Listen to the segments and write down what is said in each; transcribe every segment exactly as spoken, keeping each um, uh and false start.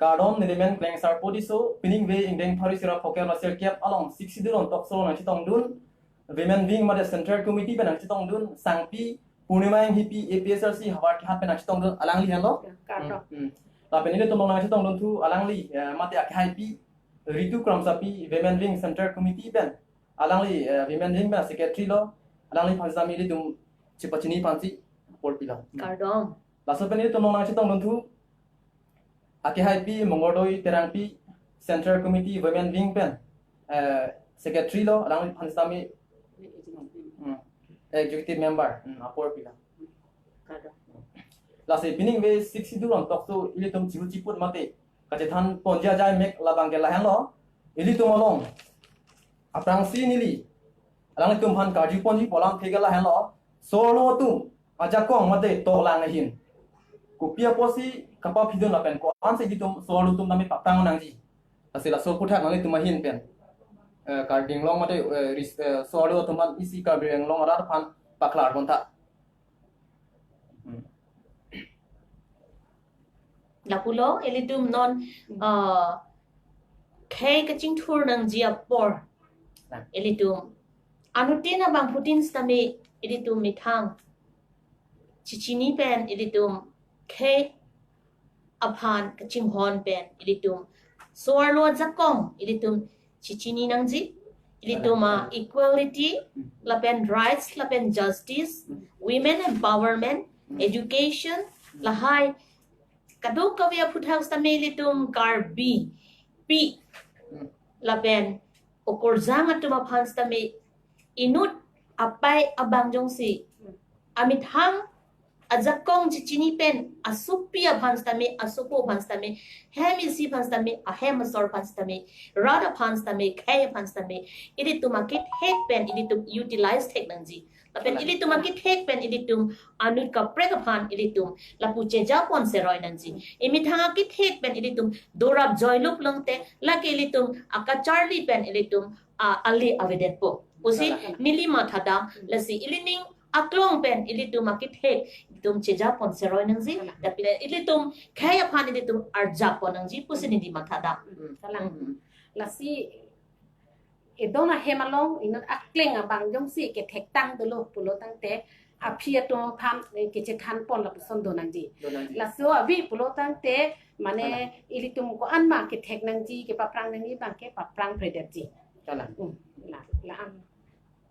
Kardom, nelimen Klengsarpo Tisso, piningve ingdeng pharo isi ra phoker ra sirkep along Sixth Schedule on tokso nangchetongdun, Women Wing mate Central Committee pen nangchetongdun, Sangpi Purnima Enghipi A P H L C havar kehat pen nangchetongdun, alangli henlo. Ya, kardom. Hmm, hmm. Lapen ilitum along nangchetongdunthu alangli, eh, mate akehaipi Ritu Kramsapi, Women Wing Central Committee pen, alangli, eh, Women Wing pen Secretary lo, alangliphan sitame ilitum chepachini aphansi apor pilo. Kardom. Laso pen ilitum along nangchetongdunthu akehaipi Mongkordoi Terangpi, Central Committee Women Wing pen, eh, Secretary lo, alangliphan sitame, hmm, Executive Member, hmm, apor pilo. Kardom. Lasi piningve Sixth Schedule on tokso ilitum chihu chiput mate kachethan ponji ajai mek labang ke lahenlo. Ilitum along aphrangsi neli alanglitum aphan karju ponji pu alamthe ke lahenlo. So-arlo atum ajakong mate toklang ahin kopi apotsi kapaphidun lapen ko-ansi ilitum so-arlo atum tame paprang nangji. Lasi laso aphuthak nanglitum ahin pen, eh, Karbi Anglong mate, eh, ris-, eh, so-arlo atum aphan isi Karbi Anglong arat aphan paklar pontha. Hmm. Lapulo, ilitum non, uh, khei kachingthur nangji apor. Nah. Ilitum anuttin abangphutin sitame ilitum methang chechini pen ilitum khei aphan kachinghon pen ilitum so-arlo ajakong ilitum chechini nangji, ilitum, ah, equality, lapen rights, lapen justice, women empowerment, education, lahai kadokave aphuthak sitame ilitum Karbipi lapen okorjang atum aphan sitame inut apai abang jongsi amethang ajakong chechini pen asopi aphan sitame, asopo aphan sitame, hem isi aphan sitame, ahem asor aphan sitame, rat aphan sitame, khei aphan sitame, ilitum akethek pen ilitum utilize thek nangji. Lapen ilitum akethek pen ilitum anut kaprek aphan ilitum lapu cheja pon seroi nangji. Emethang akethek pen ilitum dorap joilup longte, lake ilitum akacharli pen ilitum, ah, ali avedetpo pusi neli mathadam. Lasi ilining aklong pen ilitum akethek ilitum cheja pon seroi nangji. Kalang. Tapi ilitum khei aphan ilitum arjap pon nangji pusi neli mathadam. Hmm, kalang. Hmm. Lasi edon ahem along inut akleng abang jongsi kethektang dolo pulo tangte aphi atum aphan, eh, kechethan pon lapuson do nangji. Do nangji. Laso avi pulo tangte mane, kalang, ilitum ko-an ma kethek nangji, kepaprang nangji abang ke paprang predetji. Kalang. Hmm, la, la-an.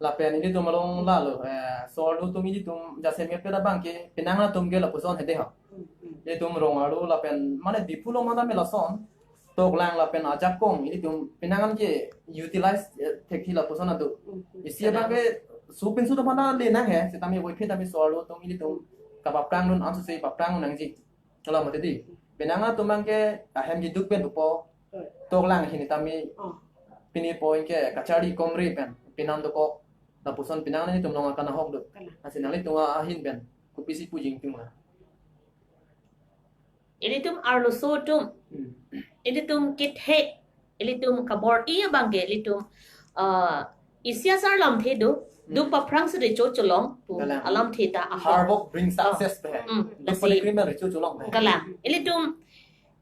Lapen ilitum along lalo, eh, so-arlo atum ilitum jasemet peda abang ke penang atum ke lapuson hede ho. Hmm, hmm. Ilitum rong-arlo lapen mane Diphu along mata melason toklang lapen ajakong ilitum penang an ke utilize, eh, thekji lapuson atum. Hmm, hmm. Isi abang ke supin su mana le nang he, sitame voiphit tame so-arlo atum ilitum kapaprang dun ansu se paprang nangji. Kalang mati di. Penang atum abang ke ahem keduk pen pupo. Toklang hini tame. Oh. Pini po anke kacharli komre pen. Penang dokok. Lapuson penang nangtum along akanahok do. Kalang. Lasi nanglitum ahin pen kopisi pu jingtung la? Ilitum arloso atum. Hmm. Ilitum kethek. Ilitum kabor-i abang ke ilitum, ah, isi asar lamthe do, hmm, duk paphrangsi recho cholong pu, kalang, alamthe ta ahok. Hard work brings, ah, success pe. Hmm, duk lasi pali krimen recho cholong pe. Kalang. Ilitum,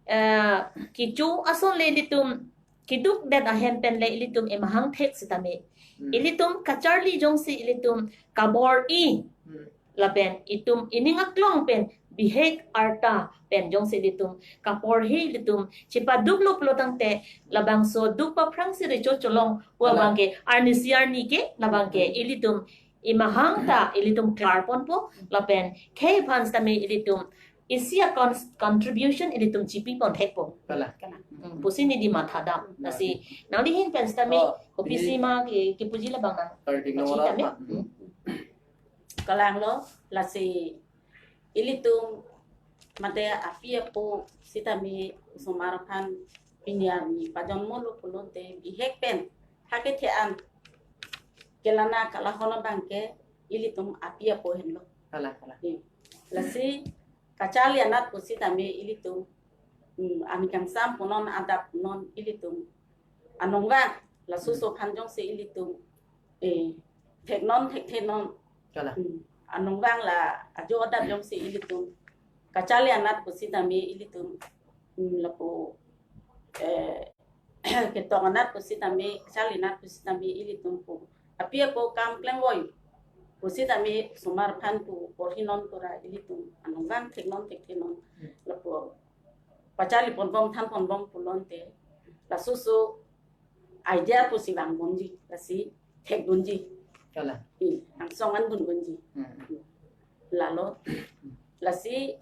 eh, kecho ason le ilitum keduk det ahem pen le ilitum emahang thek sitame. Hmm. Ilitum kacharli jongsi ilitum kabor-i. Hmm. Lapen itum ining aklong pen bihek arta pen jongsi ilitum kaporhi ilitum chepaduklo pulo tangte labangso duk paphrangsi recho cholong pu, kalang, abang ke arnisi arni ke labang ke, hmm, ilitum emahang ta ilitum klar ponpo lapen khei aphan sitame ilitum isi a cons-, contribution ilitum chipi pon thekpo. Kalang. Kalang. Hmm, pusi neli mathadam. Kalang. Lasi nangli ahin pen sitame, oh, kopisi, ini ma ke, kepuji labang nang. Karbi Anglong pachi tame. Arat, hmm. Kalanglo, lasi ilitum mate api apo sitame osomar aphan pini arni pajonmolo pulote bihek pen hake the an kelana kalahon abang ke ilitum api apo henlo. Kalang, kalang. Eh, lasi kacharli anat pusitame ilitum, mm, ami kangsam punon adap punon ilitum anong vang, laso, hmm, so aphan jongsi ilitum, eh, theknon, thekthenon. Kalang. Hmm. Anong vang la ajo adap jongsi ilitum kacharli anat pusitame ilitum mm, lapu, eh, ketong anat pusitame, kacharli anat pusitame ilitum pu api apo kam klem voi pusitame osomar aphan pu porhi non pura ilitum anong vang thek non thek thek non. Hmm. Lapu pacharli ponbom than ponbom pulote, laso so idea pusi vang bomji, lasi thek bomji. Kalang. I, angsong an bun bomji. Hmm. Lalo, lasi,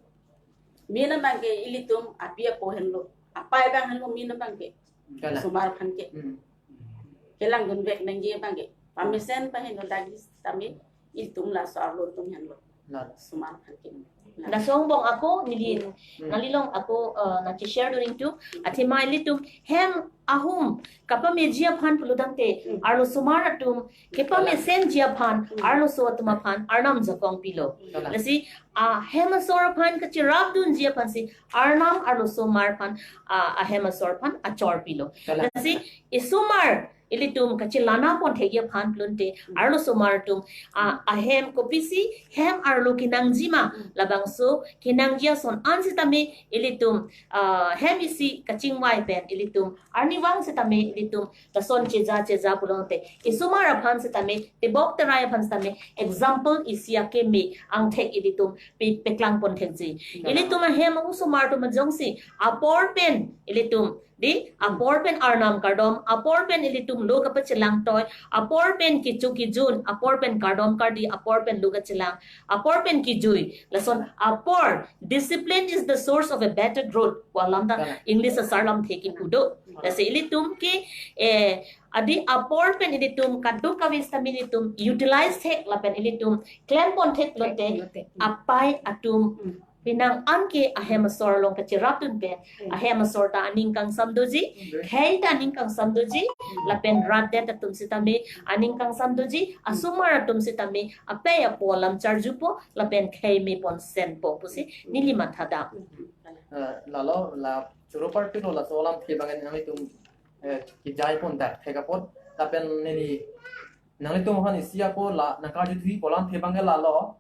mena abangke ilitum api apo henlo, apai abang henlo mena abangke. Kalang. Osomar aphan ke. Hmm. Kelang gun vek nangji abangke. Pamesen pa henlo dagis tame ilitum laso arlo atum henlo. Lalo. Osomar aphan ke. Laso angbong ako neli, hmm, neli along ako, uh, nangke-share dun ingtung. Athema ilitum hem ahum kapameji aphan pulotangte, hmm, arlosomar atum kepamesenji aphan, hmm, arloso atum aphan Arnam jakong pilo. Kalang. Lasi, ah, hem asor aphan kachirap dunji aphansi Arnam arlosomar aphan, ah, ahem asor aphan achor pilo. Kalang. Lasi, osomar ilitum kachelana pon thekji aphan pulote, hmm, arlosomar atum, ah, ahem kopisi hem arlo kenangji ma, hmm, labangso kenangji ason an sitame ilitum, ah, hem isi kachingvai pen ilitum arnivang sitame ilitum lason cheja cheja pulote, osomar aphan sitame, tebok terai aphan sitame example isi akeme angthek ilitum pe-, peklang pon thekji. Hmm. Ilitum ahem osomar atum jongsi apor pen ilitum, di, apor pen Arnam kardom, apor pen ilitum lo kapachelang toi, apor pen kecho kejun, apor pen kardom kardi, apor pen lo kachelang, apor pen kejui. Lason apor, discipline is the source of a better growth pu alam ta, kalang, English asar lamthe kipu do. Lasi ilitum ke, eh, adi apor pen ilitum kadokave sitame ilitum utilize thek lapen ilitum klem pon thek pulote, thek pulote, apai atum, hmm, penang an ke ahem asor along kachirap dun pen, hmm, ahem asor ta aning kangsam doji, hmm, khei ta aning kangsam doji, hmm, lapen rat det atum sitame aning kangsam doji, hmm, osomar atum sitame apai apo alam charjupo lapen khei me pon senpo pusi neli matha dam. Eh, lalo la choro party lo laso alamthe abang nanglitum, eh, kejai pon dak thek apot lapen neli nanglitum aphan isi ako la nangkarjuthupo alamthe abang ke lalo.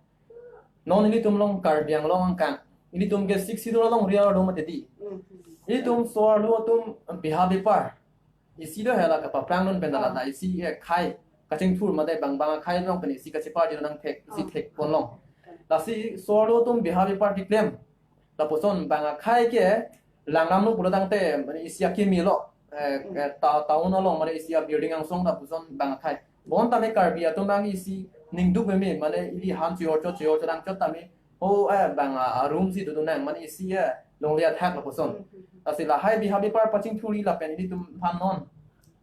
Non ilitum along Karbi Anglong angkang, ilitum ke Sixth Schedule along riar do mati di. Hmm. Ilitum so-arlo atum biha bipar isi do hela kapaphrang non pen, ah, lata isi, eh, khei kachingthur mate bang bang akhei along pen isi kacheparji nangthek, isi, ah, thek pon long. Lasi so-arlo atum biha bipar keklem, lapuson bang akhei ke langram lo pulotangte, mane isi akimi lo, eh, hmm, eh, ta-, town along mane isi a-building angsong lapuson bang akhei. Bon tame Karbi atum abang isi ningduk meme, mane ili han chior cho chior cho dang chot tame, ho, eh, bang a, a-room si dodun nang, mane isi, eh, longle athak lapuson. Hmm, hmm, hmm. Lasi lahai biha bipar pachingthurji lapen ilitum aphan non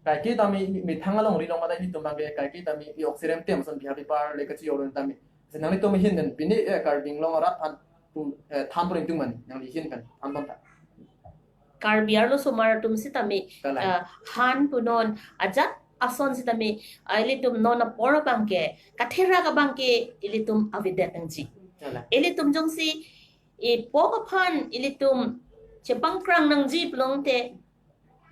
kaike tame methang alongri long mate ilitum abang ke kaike tame i oxygen tem ason biha bipar le kachior tame. Lasi nanglitum ahin pen pini, eh, Karbi Anglong arat aphan pu, eh, than pon ingtung mane, nangli ahin pen than pon tha. Karbi arlosomar atum sitame, kalang, eh, han punon ajat ason sitame, eh, ilitum non apor abang ke, katherak abang ke ilitum avedet nangji. Kalang. Ilitum jongsi ipok aphan ilitum chepangkrang nangji pulote,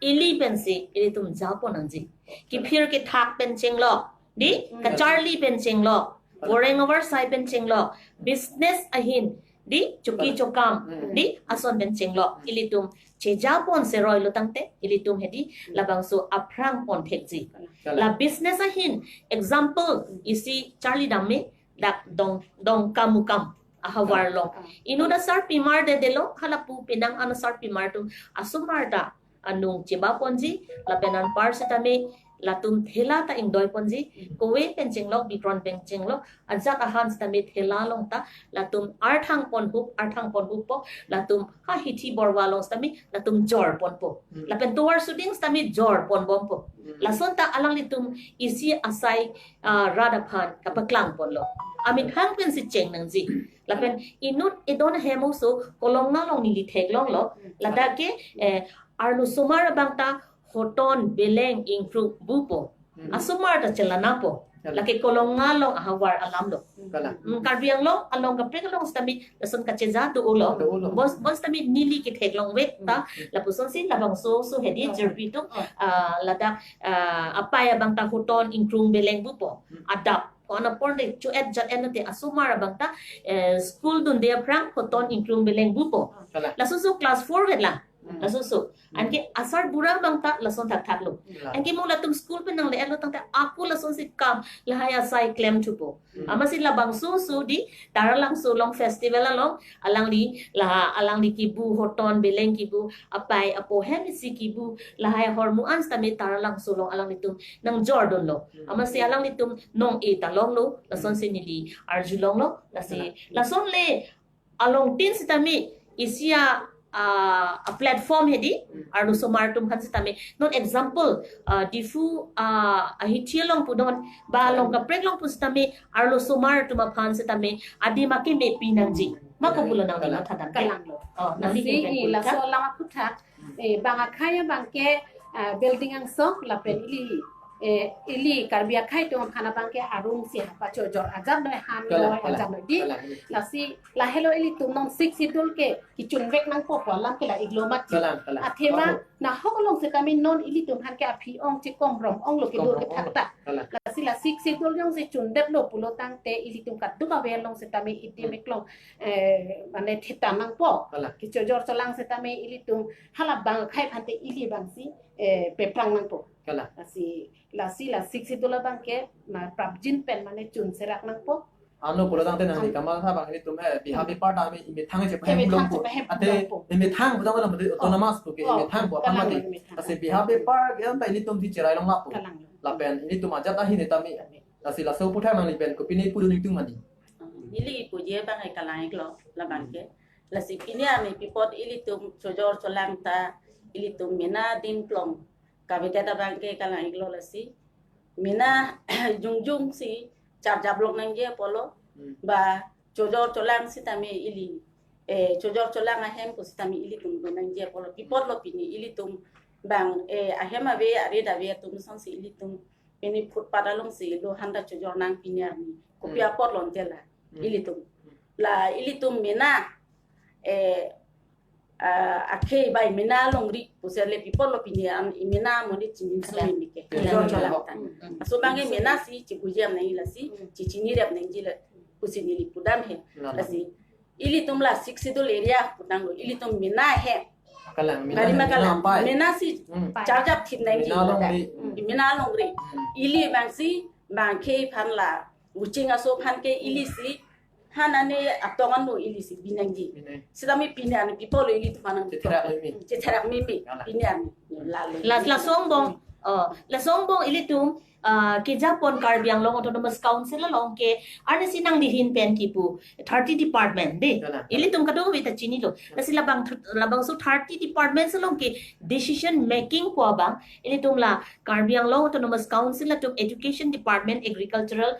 ili pensi ilitum japon nangji. Kiphir kethak pen chenglok, di, hmm, kacharli pen chenglok, goreng avarsai pen chenglok, business ahin, di, choki, kalang, chokam, hmm, di, ason pen chenglok, ilitum chejapon seroi lo tangte, ilitum hedi, hmm, labangso aphrang pon thekji. Kalang. La business ahin, example, hmm, isi charli dam me, dak Dong, Dongkamukam ahavar, ah, long. Ah. Inut asarpimar dedelo, halapu penang an asarpimar atum asomar ta anung cheba ponji, lapen anpar sitame latum thela ta ingdoi ponji, hmm, kove pen chenglok, bikron pen chenglok, ajat ahan sitame thela along ta latum arthang pon hup, arthang pon huppo, latum ha hithi borwa along sitame latum jor ponpo. Hmm. Lapen tovar suding sitame jor pon bompo. Hmm. Lason ta alanglitum isi asai, ah, rat aphan kapaklang ponlo. Amethang pensi cheng nangji. Lapen inut idon hem oso Kolonga along neli theklonglo. Ladak ke, eh, arlosomar abang ta hoton beleng ingkrung bupo. Hmm. Asomar ta chelanapo. Kalang. Lake Kolonga along ahavar alam lo. Kalang. Hmm, Karbi Anglong along kaprek along sitame lason kacheja do-olo. Do-olo. Bon, bon sitame neli ketheklong vek ta, hmm, lapusonsi labangso so hedi, oh, jirpi atum, oh, ah, ladak, ah, apai abang ta hoton ingkrung beleng bupo. Hmm. Adap. Ko-an apor de cho-et jat-et nate asomar abang ta, eh, school dunde aphrang hoton ingkrung beleng bupo. Kalang. Laso so class four vet lang. Laso so. Anke asarbura abang ta lason thakthak lo. Anke mo latum school pen nangle-etlo tangte ako lasonsi kam lahai asai klem thupo. Amatsi labangso so di Taralangso along festival along alangli la alangli kibu hoton beleng kibu apai apo hem isi kibu lahai ahormu an sitame Taralangso along alanglitum nangjordunlo. Amatsi alanglitum nong-e ta longlo, lasonsi neli arjulonglo, lasi lason le along tin sitame isi a, a, a platform hedi, arlosomar atum aphan sitame. Non example, a, Diphu, a, ahithi along punon, ba along kaprek along pu sitame, arlosomar atum aphan sitame, adim akeme pinangji. Ma kopulo nangli mathadam ke? Kalanglo. Oh, nangli Lasi ke i laso lama puthak, eh, bang akhai abang ke, ah, building angsong lapen ili, eh, ili Karbi akhai atum aphan abang ke arum si hapa chojor ajat noi han Kalang, noi kalang, ajat noi di. Kalang, ini. Lasi lahelo ilitum non Sixth Schedule ke kichunvek nangpo pu alam ke la-iklo mati. Kalang, kalang. Athema Bapak. Nahok along sitame non ilitum aphan ke aphi ong chekong rom onglo kedo Kong rom kethak onglo. Ta. Kalang. Lasi la Sixth Schedule jongsi chundetlo pulo tangte ilitum kadokave along sitame idim Hmm. eklong, eh, mane theta nangpo. Kalang. Kechojor cholang sitame ilitum hala bang akhai aphante ili abang si, eh, peprang nangpo. Kalang. Lasi, lasi la Sixth Schedule abang ke ma prapjin pen mane chunserak nangpo. Ano pulo tangte nangli Ano. Kamatha abang ilitum he, biha Hmm. bipar ta ami imethang chepahem Imethang longpo. Chepahem Ate longpo. Imethang pulo tangte Oh. Autonomous pu ke Oh, imethang pu kalang aphan mati. Imethang. Lasi biha bipar ke anta ilitum si cherai long lapu. Kalang. Lapen ilitum ajat ahin etami. Kami. Lasi laso puthak nangli pen kopine pudun itum mati. Neli puji abang ke kalang-iklo labang ke. Lasi pini arni pi apot ilitum chojor cholang ta ilitum mena adim plong kavedet abang ke kalang-iklo lasi. Mena jongjong si charjap lok nangji apotlo Hmm. ba chojor cholang sitame ili. Eh, chojor cholang ahem pu sitame ilitum do nangji apotlo. Pi apotlo pini ilitum bang, eh, ahem ave arit ave atum asonsi ilitum pini footpath alongsi lo handa chojor nang pini arni. Kopi Hmm. apotlo ante la Hmm. ilitum. La ilitum mena, eh, ah, akhei bai mena longri pusi le pi apotlo pini an i mena monit chingjinso Kalang. Meme ke. Kalang. Chojor cholang ta. Hmm. Laso abang ke mena si chipuji am nangji lasi, Hmm. chichinirep nangji la pusi neli pudam he. Kalang. Lasi ilitum la Sixth Schedule area putanglo ilitum mena he. Kalang, mena Bari he, ma kalang. Mena ampai. Mena si Hmm. charjap thip nangji Mena la. Longri. Hmm. Mena longri. Hmm. Ili abang si bang akhei aphan la uching aso aphan ke ili si hanane atong anlo ili si binangji. Binang. Sitame pini arni pi apotlo ilitum aphan nang Chetherak meme. Chetherak meme. Kalang. Pini arni. Lalo. Las laso angbong. Oh, laso angbong ilitum, ah, kejapon Karbi Anglong Autonomous Council along ke arnisi nangli ahin pen kipu thirty department de. Kalang. Ilitum kadokave ta chinilo. Lasi labang thu-, labangso thirty departments along ke decision making pu abang ilitum la Karbi Anglong Autonomous Council atum Education Department, Agricultural,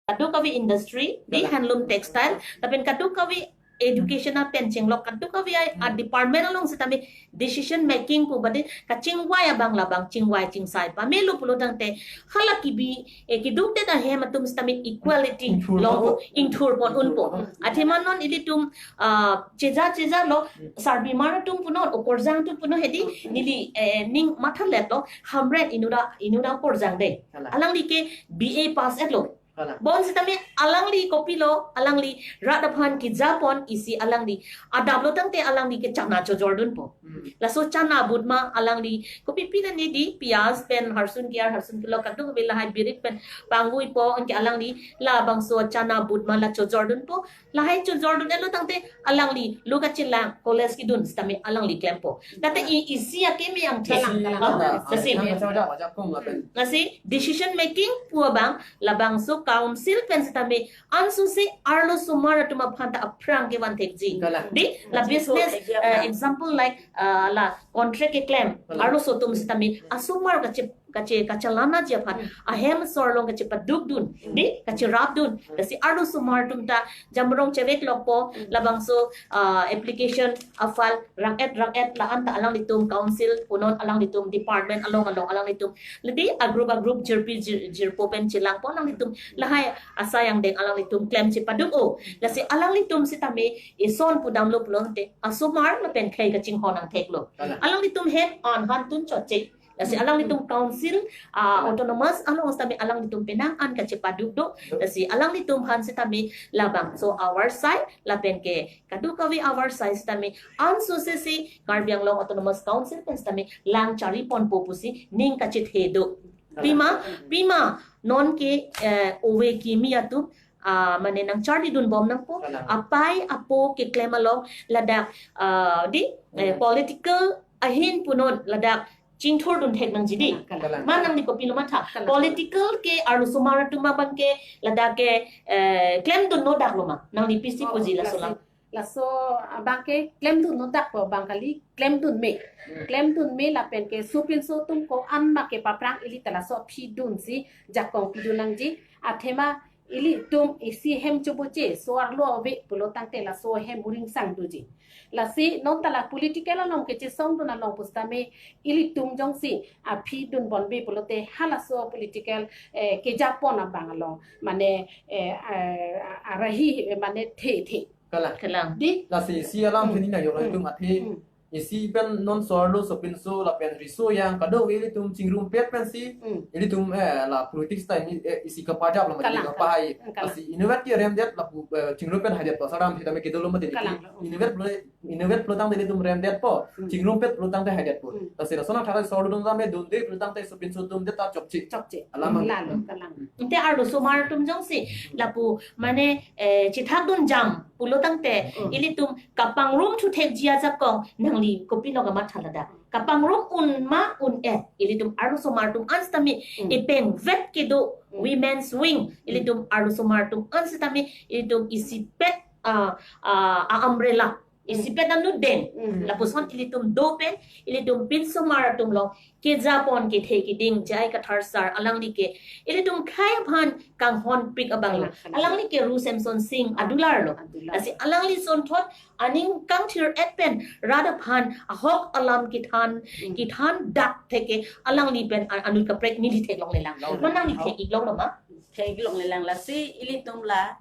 kadokave industry, di Kalang. Handloom, textile, lapen kadokave education apen chenglok kadokave a, a Hmm. department along sitame decision making pu bade kachingvai abang labang chingvai chingsai pamelo pulo tangte hala kibi, eh, kidukdet ahem atum sitame equality Ingthur lo pon. Ingthur pon unpo. Hmm. Athema non ilitum, ah, cheja cheja lo Hmm. Sarbimar atum punon, Okorjang atum punon hedi Hmm. neli, eh, ning mathaletlo Hamren inut a, inut a Okorjang de. Kalang. Alangli ke B A pass etlo. Kalang. Bonsitame alangli kopilo, alangli rat aphan kejapon isi alangli adaplo tangte alangli ke chana chojordunpo. Hmm. Laso chana abut ma alangli kopi pina nedi piyaj pen harsun kiar harsun kilo kadokave lahai birik pen pangvuipo anke alangli labangso chana abut ma la chojordunpo. Lahai chojordun-etlo tangte alangli lo kachelang college kedun sitame alangli klempo. Tangte i isi akeme angthek. Kalang, kalang. Oh, Kalang. Lasi. Kalang, kalang, kalang, kalang, kalang. Lasi decision making pu abang labangso council pen sitame ansose arlosomar atum aphan ta aphrang kevan thekji. Kalang. Di la Kalang. Business, Kalang. Eh, example like, ah, la contract keklem Kalang. Arloso atum sitame asomar kache kache kachalanaji aphan Hmm. ahem asor along kachepadukdun Hmm. di kacherapdun Hmm. lasi arlosomar atum ta jamrong chevek lokpo Hmm. labangso, ah, application afal rang-et rang-et la-an ta alanglitum council punon alanglitum department along along alanglitum ledi a group a group jirpi jir, jirpo pen chelangpo alanglitum lahai asai angdeng alanglitum klem chepaduk-o lasi alanglitum sitame ison pudamlo pulote asomar lapen khei kachinghon angtheklo Kalang. Alanglitum hem an hantun chotche Lasi alanglitum council, ah, autonomous along sitame alanglitum penang an kachepaduk do. Lasi alanglitum aphan sitame labangso avar sai, lapen ke kadokave avar sai sitame ansose si Karbi Anglong Autonomous Council pen sitame lang charli ponpo pusi ning kachethe do. Pima, pima, non ke, eh, ove kimi atum, ah, mane nangcharlidun bom nangpo, kalang, apei apo keklem along ladak, ah, di, eh, kalang, political ahin punon ladak chingthurdun thek nangji di. Kalang. Ma nangli kopilo matha. Kalang. Political ke arlosomar atum abang ke ladak ke, eh, klemdunno dak lo ma. Nangli pisi, oh, puji laso, lasi lang. Laso abang ke klemdunno dak po abang kali, klemdun me. Hmm. Klemdun me lapen ke sopinso atum ko-an ma kepaphrang ili ta laso phidun si jakong pidun nangji. Athema ilitum isi hem choboche, so-arlo ave pulo tangte laso hem uringsang doji. Lasi non ta la political along kechesongdun along pusitame ilitum jongsi aphidun bonbe pulote halaso political, eh, kejapon abang along, mane, eh, eh, arahi, eh, mane the the. Kalang. Kalang. Di? Lasi isi alam, hmm, sini na yoro, hmm, itum athe. Hmm. Isi pen non so-arlo sopinso lapen riso yang kadokave ilitum chingrumpet pensi. Hmm. Ilitum, eh, la politics ta ini, eh, isi kapajap lo, kalang, mati kapahai. Hmm, kalang. Lasi inutvet ke remdet lapu, eh, chingrumpet haidetpo, saram sitame kedo lo mati. Kalang. Inutvet pulo, inutvet pulo tangte ilitum remdetpo. Hmm. Chingrumpet pulo tangte haidetpo. Hmm. Lasi lason athak so-arlo atum tame dunde pulo tangte sopinso atum det ta chokche. Chokche. Alam, hmm, lalo, kalang. Ante arlosomar atum jongsi lapu mane, eh, chethakdun jam pulo tangte, hmm, ilitum kapangrum thu thekji ajakong nangli kopilo kamatha ladak. Kapangrum un ma un-e, ilitum arlosomar atum an sitame, hmm, ipengvet kedo, hmm, women's wing, hmm, ilitum arlosomar atum an sitame, ilitum isipet, ah, ah, a-umbrella, hmm, isipet anut den, hmm, lapuson ilitum do pen, ilitum pinsomar atum along kejapon kethe keding J I Kathar sir alangli ke ilitum khei aphan kanghon pik abang lo. Kalang, kalang. Alangli ke Ru Semson Sing adular lo. Adular. Lasi alangli sonthot aning kangthir-et pen rat aphan ahok alam kethan, hmm, kethan dak theke alangli pen an-, anut kaprek neli theklonglelang. Long. Ma nangli thek-ik long lo ma? Thek-ik longlelang, lasi ilitum la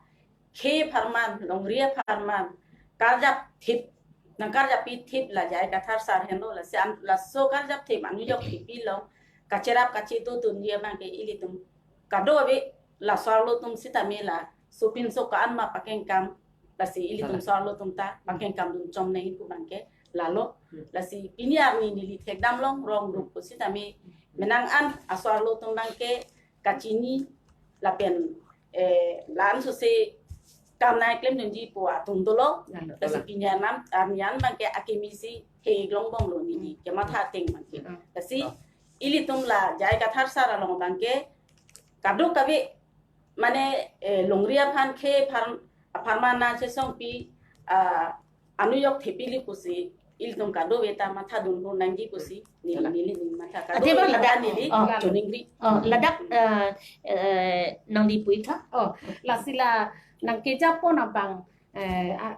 khei apharman, longri apharman, karjap thip, nangkarjap pi thip la J I Kathar sir henlo, lasi an, laso karjap thip anujok thip pi long, kacherap kachetudunji abang ke ilitum kadokave la so-arlo atum sitame la sopinso ko-an ma pakengkam, lasi ilitum, kalang, so-arlo atum ta pakengkamdun chom nangji pu abang ke lalo. Hmm. Lasi pini arni neli thekdam long, rong rup ko sitame, hmm, menang an aso-arlo atum abang ke kachini lapen, eh, la-an sose kam nangklemdunji pu atum dolo. Lalo. Lasi, kalang, pini arnam, arni an abang ke akimi si he long bom lo neli, hmm, kematha ateng abang ke. Hmm. Lasi, ah, ilitum la J I Kathar sir along abang ke kadokave mane, eh, longri aphan khei apharman nangchesongpi, ah, anujok thepili pusi ilitum kadokave ta mathadun hu nangji pusi neli, kalang, neli ning matha. Ate kadokave ba ladak, neli, oh, choningri. Oh, ladak, eh, eh, nangli pu-ik tha? Oh, lasi la nangkejapon abang, eh, a,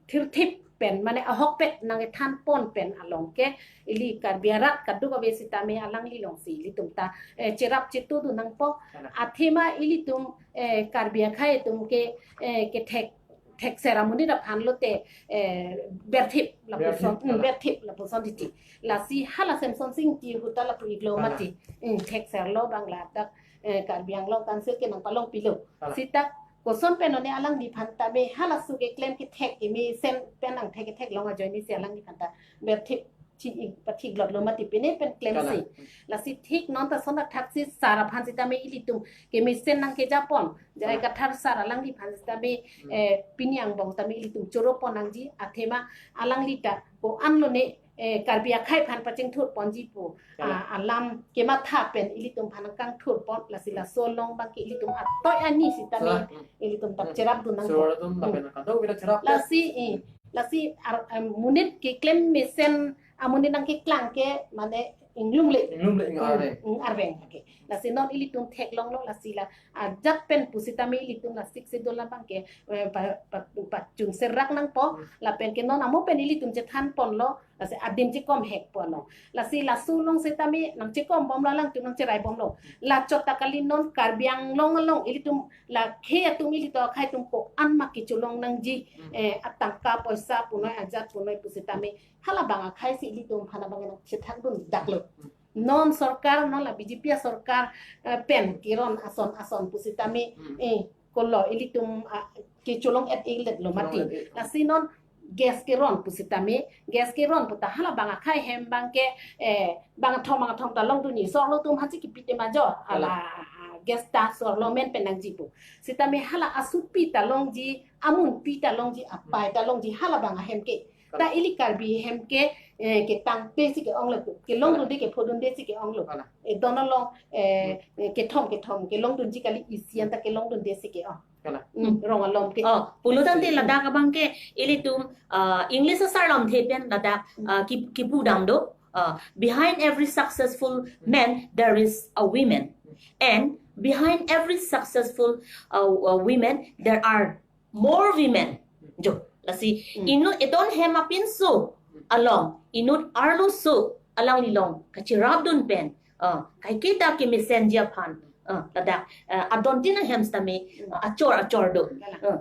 thirthip pen, mane ahokpet nangkethanpon pen along ke ili Karbi arat kadokave sitame alangli along si ilitum ta, eh, cherap chetudun nangpo. Kalang. Athema ilitum, eh, Karbi akhei atum ke, eh, kethek, thekser amonit aphan lote, eh, berthip lapuson, berthip, hmm, kalang, berthip lapuson titi. Lasi hala Semson Sing Ingti ahut ta lapu-ik lo, kalang, mati. Hmm, thekser lo abang ladak, eh, Karbi Anglong Council ke nangpalongpilo. Kalang. Sita koson pen one alangliphan tame halaso keklem kethek kemesen pen nangthek kethek long ajoine si alangliphan ta berthip chi-ik pathik lot lo mati pine pen klemsi. Kalang. Lasi thik non ta son athak si sir aphan sitame ilitum kemesen nangkejapon. J I, kalang, Kathar sir alangliphan sitame, hmm, eh, pini angbong tame ilitum choropon nangji athema alangli ta ko-an lone, eh, Karbi akhei aphan pachingthurponji pu, kalang, ah, alam kematha pen ilitum aphan nangkangthurpon, lasi laso along abang ke ilitum atoi ani sitame, so, hmm, ilitum ta, hmm, cherapdun nang, so, ilitum, hmm, lapen kadokave ta cherap. Lasi, eh, lasi ar-, em, monit keklem mesen amonit nangkeklang ke mane inglumle. Inglumle, ing, hmm, arveng. Ing arveng. Okay. Lasi non ilitum theklonglo, lasi la ajat pen pusitame ilitum la Sixth Schedule abang ke, eh, pa, pa, pachunserak nangpo, hmm, lapen ke non amo pen ilitum chethanponlo, lasi adim chekom hekponlo. Lasi laso along sitame nangchekom bomlo, alangtum nangcherai bomlo. La chot ta kali, non Karbi Anglong along ilitum la khei atum, ilitum akhei atum ko-an ma kecholong nangji, hmm, eh, atangka poisa punoi ajat punoi pusitame halabang akhei si ilitum aphan abang nangchethakdun daklo. Hmm. Non sorkar, non la B J P asorkar, eh, pen keron ason ason pusitame, Hmm. eh, kolo ilitum, ah, kecholong et ilet lo mati. Cholong et-et. Lasi non gas keron pusitame, gas keron puta hala bang akhei hem bang ke, eh, bang thom bang thom ta longdunji, sorlo atum hasi kipite major, Hala. Hala, ah, gas ta sorlo men pen nangji pu. Sitame hala asupi ta longji, amunpi ta longji, apai ta longji, hala bang ahem ke. Hala. Ta ili Karbi hem ke, eh, ketangte si ke-ong le pu. Kelongdunde kephodunde si ke-ong lo. Hala. Eh, don along, eh, eh, kethom kethom kelongdunji kali, isi an ta kelongdunde si ke-ong. Hala. Hmm, rong alom ke. Oh, pulo tangte ladak abang ke ilitum, uh, English asar lamthe pen ladak, uh, ki, kipu dam do. Uh, behind every successful man, there is a woman. And behind every successful, uh, uh, women, there are more women. Jo, lasi, Hmm. inut edon hem apinso along, inut arloso along lilong kachirapdun pen, uh, kaiketa kemesenji aphan, uh, ladak, uh, adon tin ahem sitame, uh, achor achor do. Uh,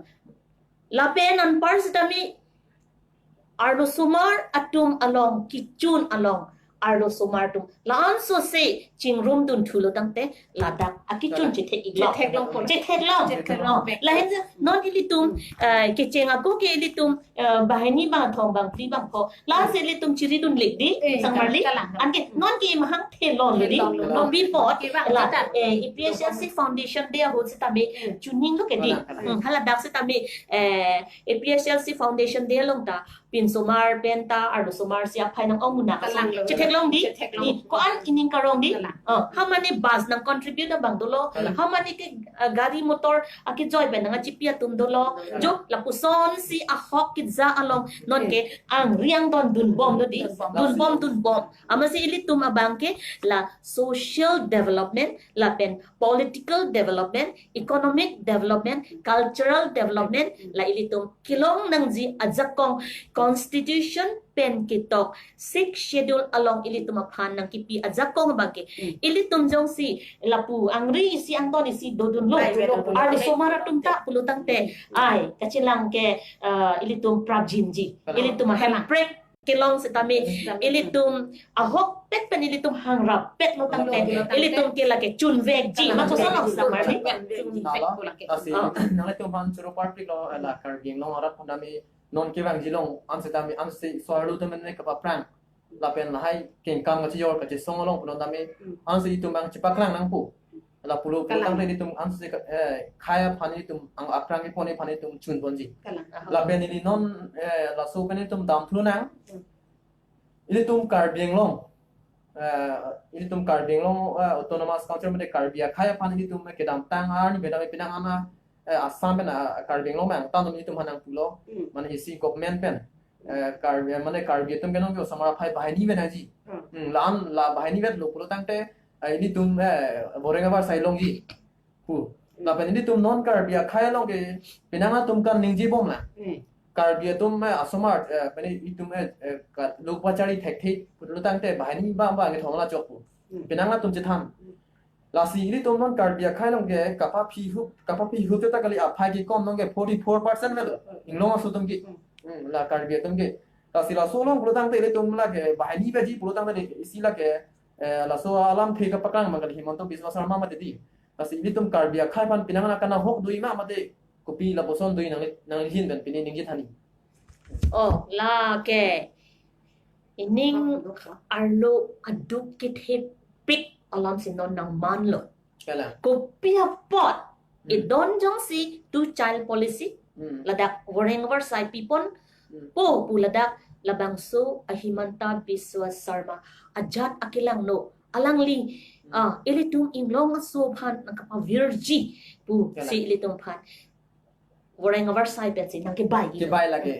lapen anpar sitame arlosomar atum along, kichun along arlosomar atum la-anso se chingrumdun thulo tangte ladak akichun Hala. Chethek iklong. Chethek long pon. Chethek long. Chethek long. Oh, lahensi non ilitum, eh, kecheng ako ke ilitum, eh, banghini bangthom bangphli bangpho, la-ansi ilitum chiridun lik di, Eh, sangmarli. kalang. Anke non ke mahang thelon lo di. Thelon lo. Lo bipot, Ke bang la, kita. eh, A P H L C Foundation Day ahut sitame, Hmm. chuning lo ke di. Kalang, kalang. Hmm, hala dak sitame, eh, A P H L C Foundation Day along ta, pinsomar pen ta arlosomar si aphai nang-ong muna. Kalang lo. Chethek long di. Chethek long. Ni, ko-an ining karong di. Kalang. Oh, how many bus nang contribute abang dolo? Kalang. How many ke, uh, gari motor akejoi pen nang achipi atum dolo? Kalang. Jo, lapuson si ahok keja along non ke angri angdon dunbom do di. Dunbom. Dunbom, dunbom. Amatsi ilitum abang ke la social development, lapen political development, economic development, cultural development, la ilitum kelong nangji ajakong constitution pen ketok Sixth Schedule along ilitum aphan nangkipi ajakong abang ke. Hmm. Ilitum jongsi lapu angri isi angdon isi dodun lo. Bai, bai, bai. Arlosomar atum ta pulo tangte, ai, kachelang ke, uh, ilitum prapjinji. Ilitum ahem prek kelong sitame, ilitum ahokpet pen ilitum hangrap pet lo tangte, Lo, lo tangte. Ilitum ke lake chunvekji. Kalang. Mako solo sangmarli. Chunvek, chunvek, Hala. pulang ke. Lasi, Ah. nanglitum aphan choro parpik lo, eh, la Karbi Anglong arat pondami non kevangji along, ansi tame, ansi so-arlo tame ne kapaprang. Lapen lahai kengkam kachijor kachesong along pulo tame, Hmm. ansi itum bang chepaklang nangpo. La pulo pulo Kalang. Tangte itum ansi ka, eh, khei aphan itum ang aprang ipon aphan itum chunponji. Kalang. Lapen ili non, eh, laso pen itum damthu nang. Hmm. Ilitum Karbi Anglong. Eh, ilitum Karbi Anglong, eh, Autonomous Council mate Karbi akhei aphan ilitum kedamtang arni bedam penang ana, eh, Assam pen, ah, Karbi Anglong mang tangtum ilitum hanang pulo. Hmm. Mane isi government pen. Eh, Karbi, mane Karbi atum ke non ke osomar aphai banghini vet nangji. Hmm. Hmm, la-an la banghini vet lo pulo tangte, eh, ilitum, eh, boreng abar sai longji pu. Lapen ilitum non Karbi akhei along ke penang atum kan ningjebom la. Hmm. Karbi atum, eh, asomar, eh, mane itum, eh, eh, ka, lok pachari thekthe pulo tangte banghini bang bang kethom la chok pu. Hmm. Penang atum chethan. Lasi ilitum non Karbi akhei along ke kapaphi hup, kapaphi hup ta kali aphai ke kom non ke forty four percent vet. Inglong aso atum ke. Hmm, la Karbi atum ke. Lasi laso along pulo tangte ilitum lake banghini vetji pulo tangte isi lake, eh, laso alamthe kapaklang mang kali Himanta Biswa Sarma mate di. Lasi ilitum Karbi akhei aphan penang ana kana hok dui ma mate kopi lapuson dui nang, nanghin pen pini ningje thani. Oh, lake ining arlo aduk kethepik alam si non nangmanlo. Kalang. Kopi apot, Hmm. idon jongsi two child policy, Hmm. ladak boreng abar sai pipon, Hmm. po pu ladak labangso a Himanta Biswa Sarma ajat akelang no, alangli, Hmm. ah, ilitum Inglong aso aphan nangkapavirji pu Kalang. si ilitum aphan boreng abar sai pensi nangkebai. Kebai lake.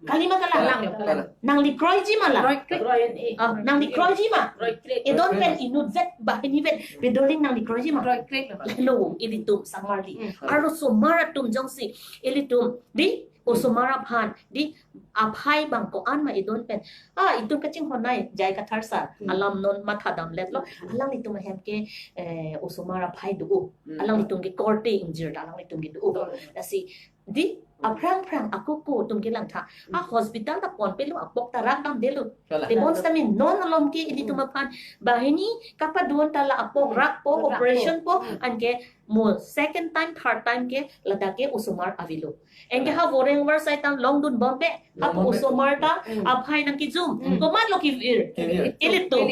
Kalima kalang. Kalang, kalang. Nanglikroiji ma la. Kroikroi. Ah, nanglikroiji ma. Kroikroi. Idon pen inut vet, banghini vet, pedoling nanglikroiji ma. Kroikroi lo. Lo, ilitum sangmarli. Hmm. Arlosomar atum jongsi ilitum di osomar aphan di aphai bang ko-an ma idon pen. Ah, itum kachinghon nai, J I Kathar sir. Hmm. Alam non mathadamletlo. Alanglitum ahem ke, eh, osomar aphai do. Hmm. Alanglitum ke korte ingjir ta alanglitum ke do. Betul. Lasi di Aphrang phrang ako ko atum kelang tha. A hospital ta ponpelo, apok ta rak damdelo. Tebon sitame non alom ke ilitum aphan banghini kapadun ta la apok rakpo, operation po, anke mo second time, third time ke ladak ke osomar avelo. Anke ha voreng varsai ta longdun bombe, ha osomar ta aphai nangkejum. Komatlo kevir? Ilitum.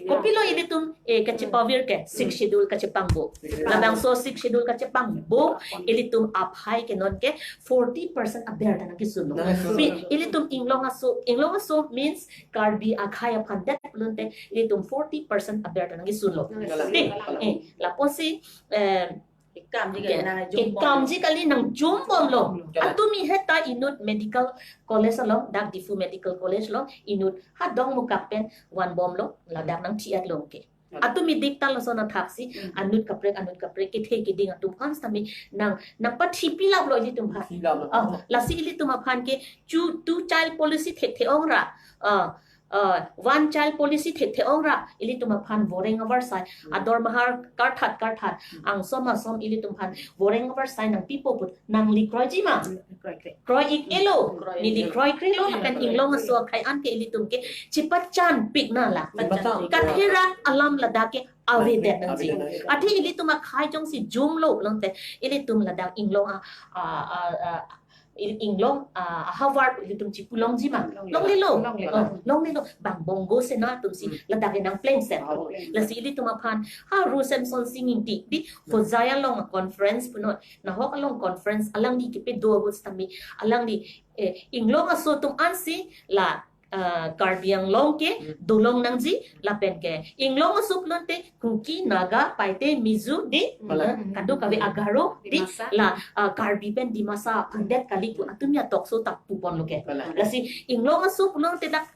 Kopilo ilitum, eh, kachepavir ke, Sixth Schedule kachepangbo. Labangso Sixth Schedule kachepangbo, ilitum aphai ke non ke forty percent aber ta nangkesunlo. Pi, ilitum inglong aso, inglong aso means Karbi akhai aphan det pulote ilitum forty percent aber ta nangkesunlo. Te, eh, lapusi, eh, kekamji kali nangjum bomlo. Atumi heta inut medical college along, dak Diphu Medical College along, inut ha Dongmukak pen van bomlo, ladak nangthi-etlo ke. Atumi dik ta lason athaksi, anut kaprek, anut kaprek, kethe keding atum an sitame nang, nangpathipilaplo ilitum aphan. Lasi ilitum aphan ke two, two child policy thekthe-ong ra, ah, ah, one child policy thekthe-ong ra, ilitum aphan voreng avarsai, ador mahar karthat karthat, angsom angsom ilitum aphan voreng avarsai nangpipo put, nangli kroiji ma? Kroi-ik-elo, neli kroikrelo, lapen inglong aso akhai an ke ilitum ke chepachanpik nanglang. Katherak alam ladak ke avedet nangji. Athe ilitum akhai jongsi jumlo pulote, ilitum ladak inglong a, a, a, a, il-, inglong a, ahavar ilitum chipulongji ma? Longlelo. Longlelo. Bang Bongo Sena atumsi ladak ke nangplengset. Lasi ilitum aphan ha Ru Semson Sing Ingti di Hojai along conference punon, nahok along conference alangli kepedo ahut sitame, alangli, eh, inglong aso atum ansi la, ah, Karbi Anglong ke dolong nangji, lapen ke inglong aso pulote Kuki, Naga, Paite, Mizo di, kadokave Agaro di, la, ah, Karbi pen Dimasa aphan det kali pu atum ya tokso ta puponlo ke. Lasi inglong aso pulote dak,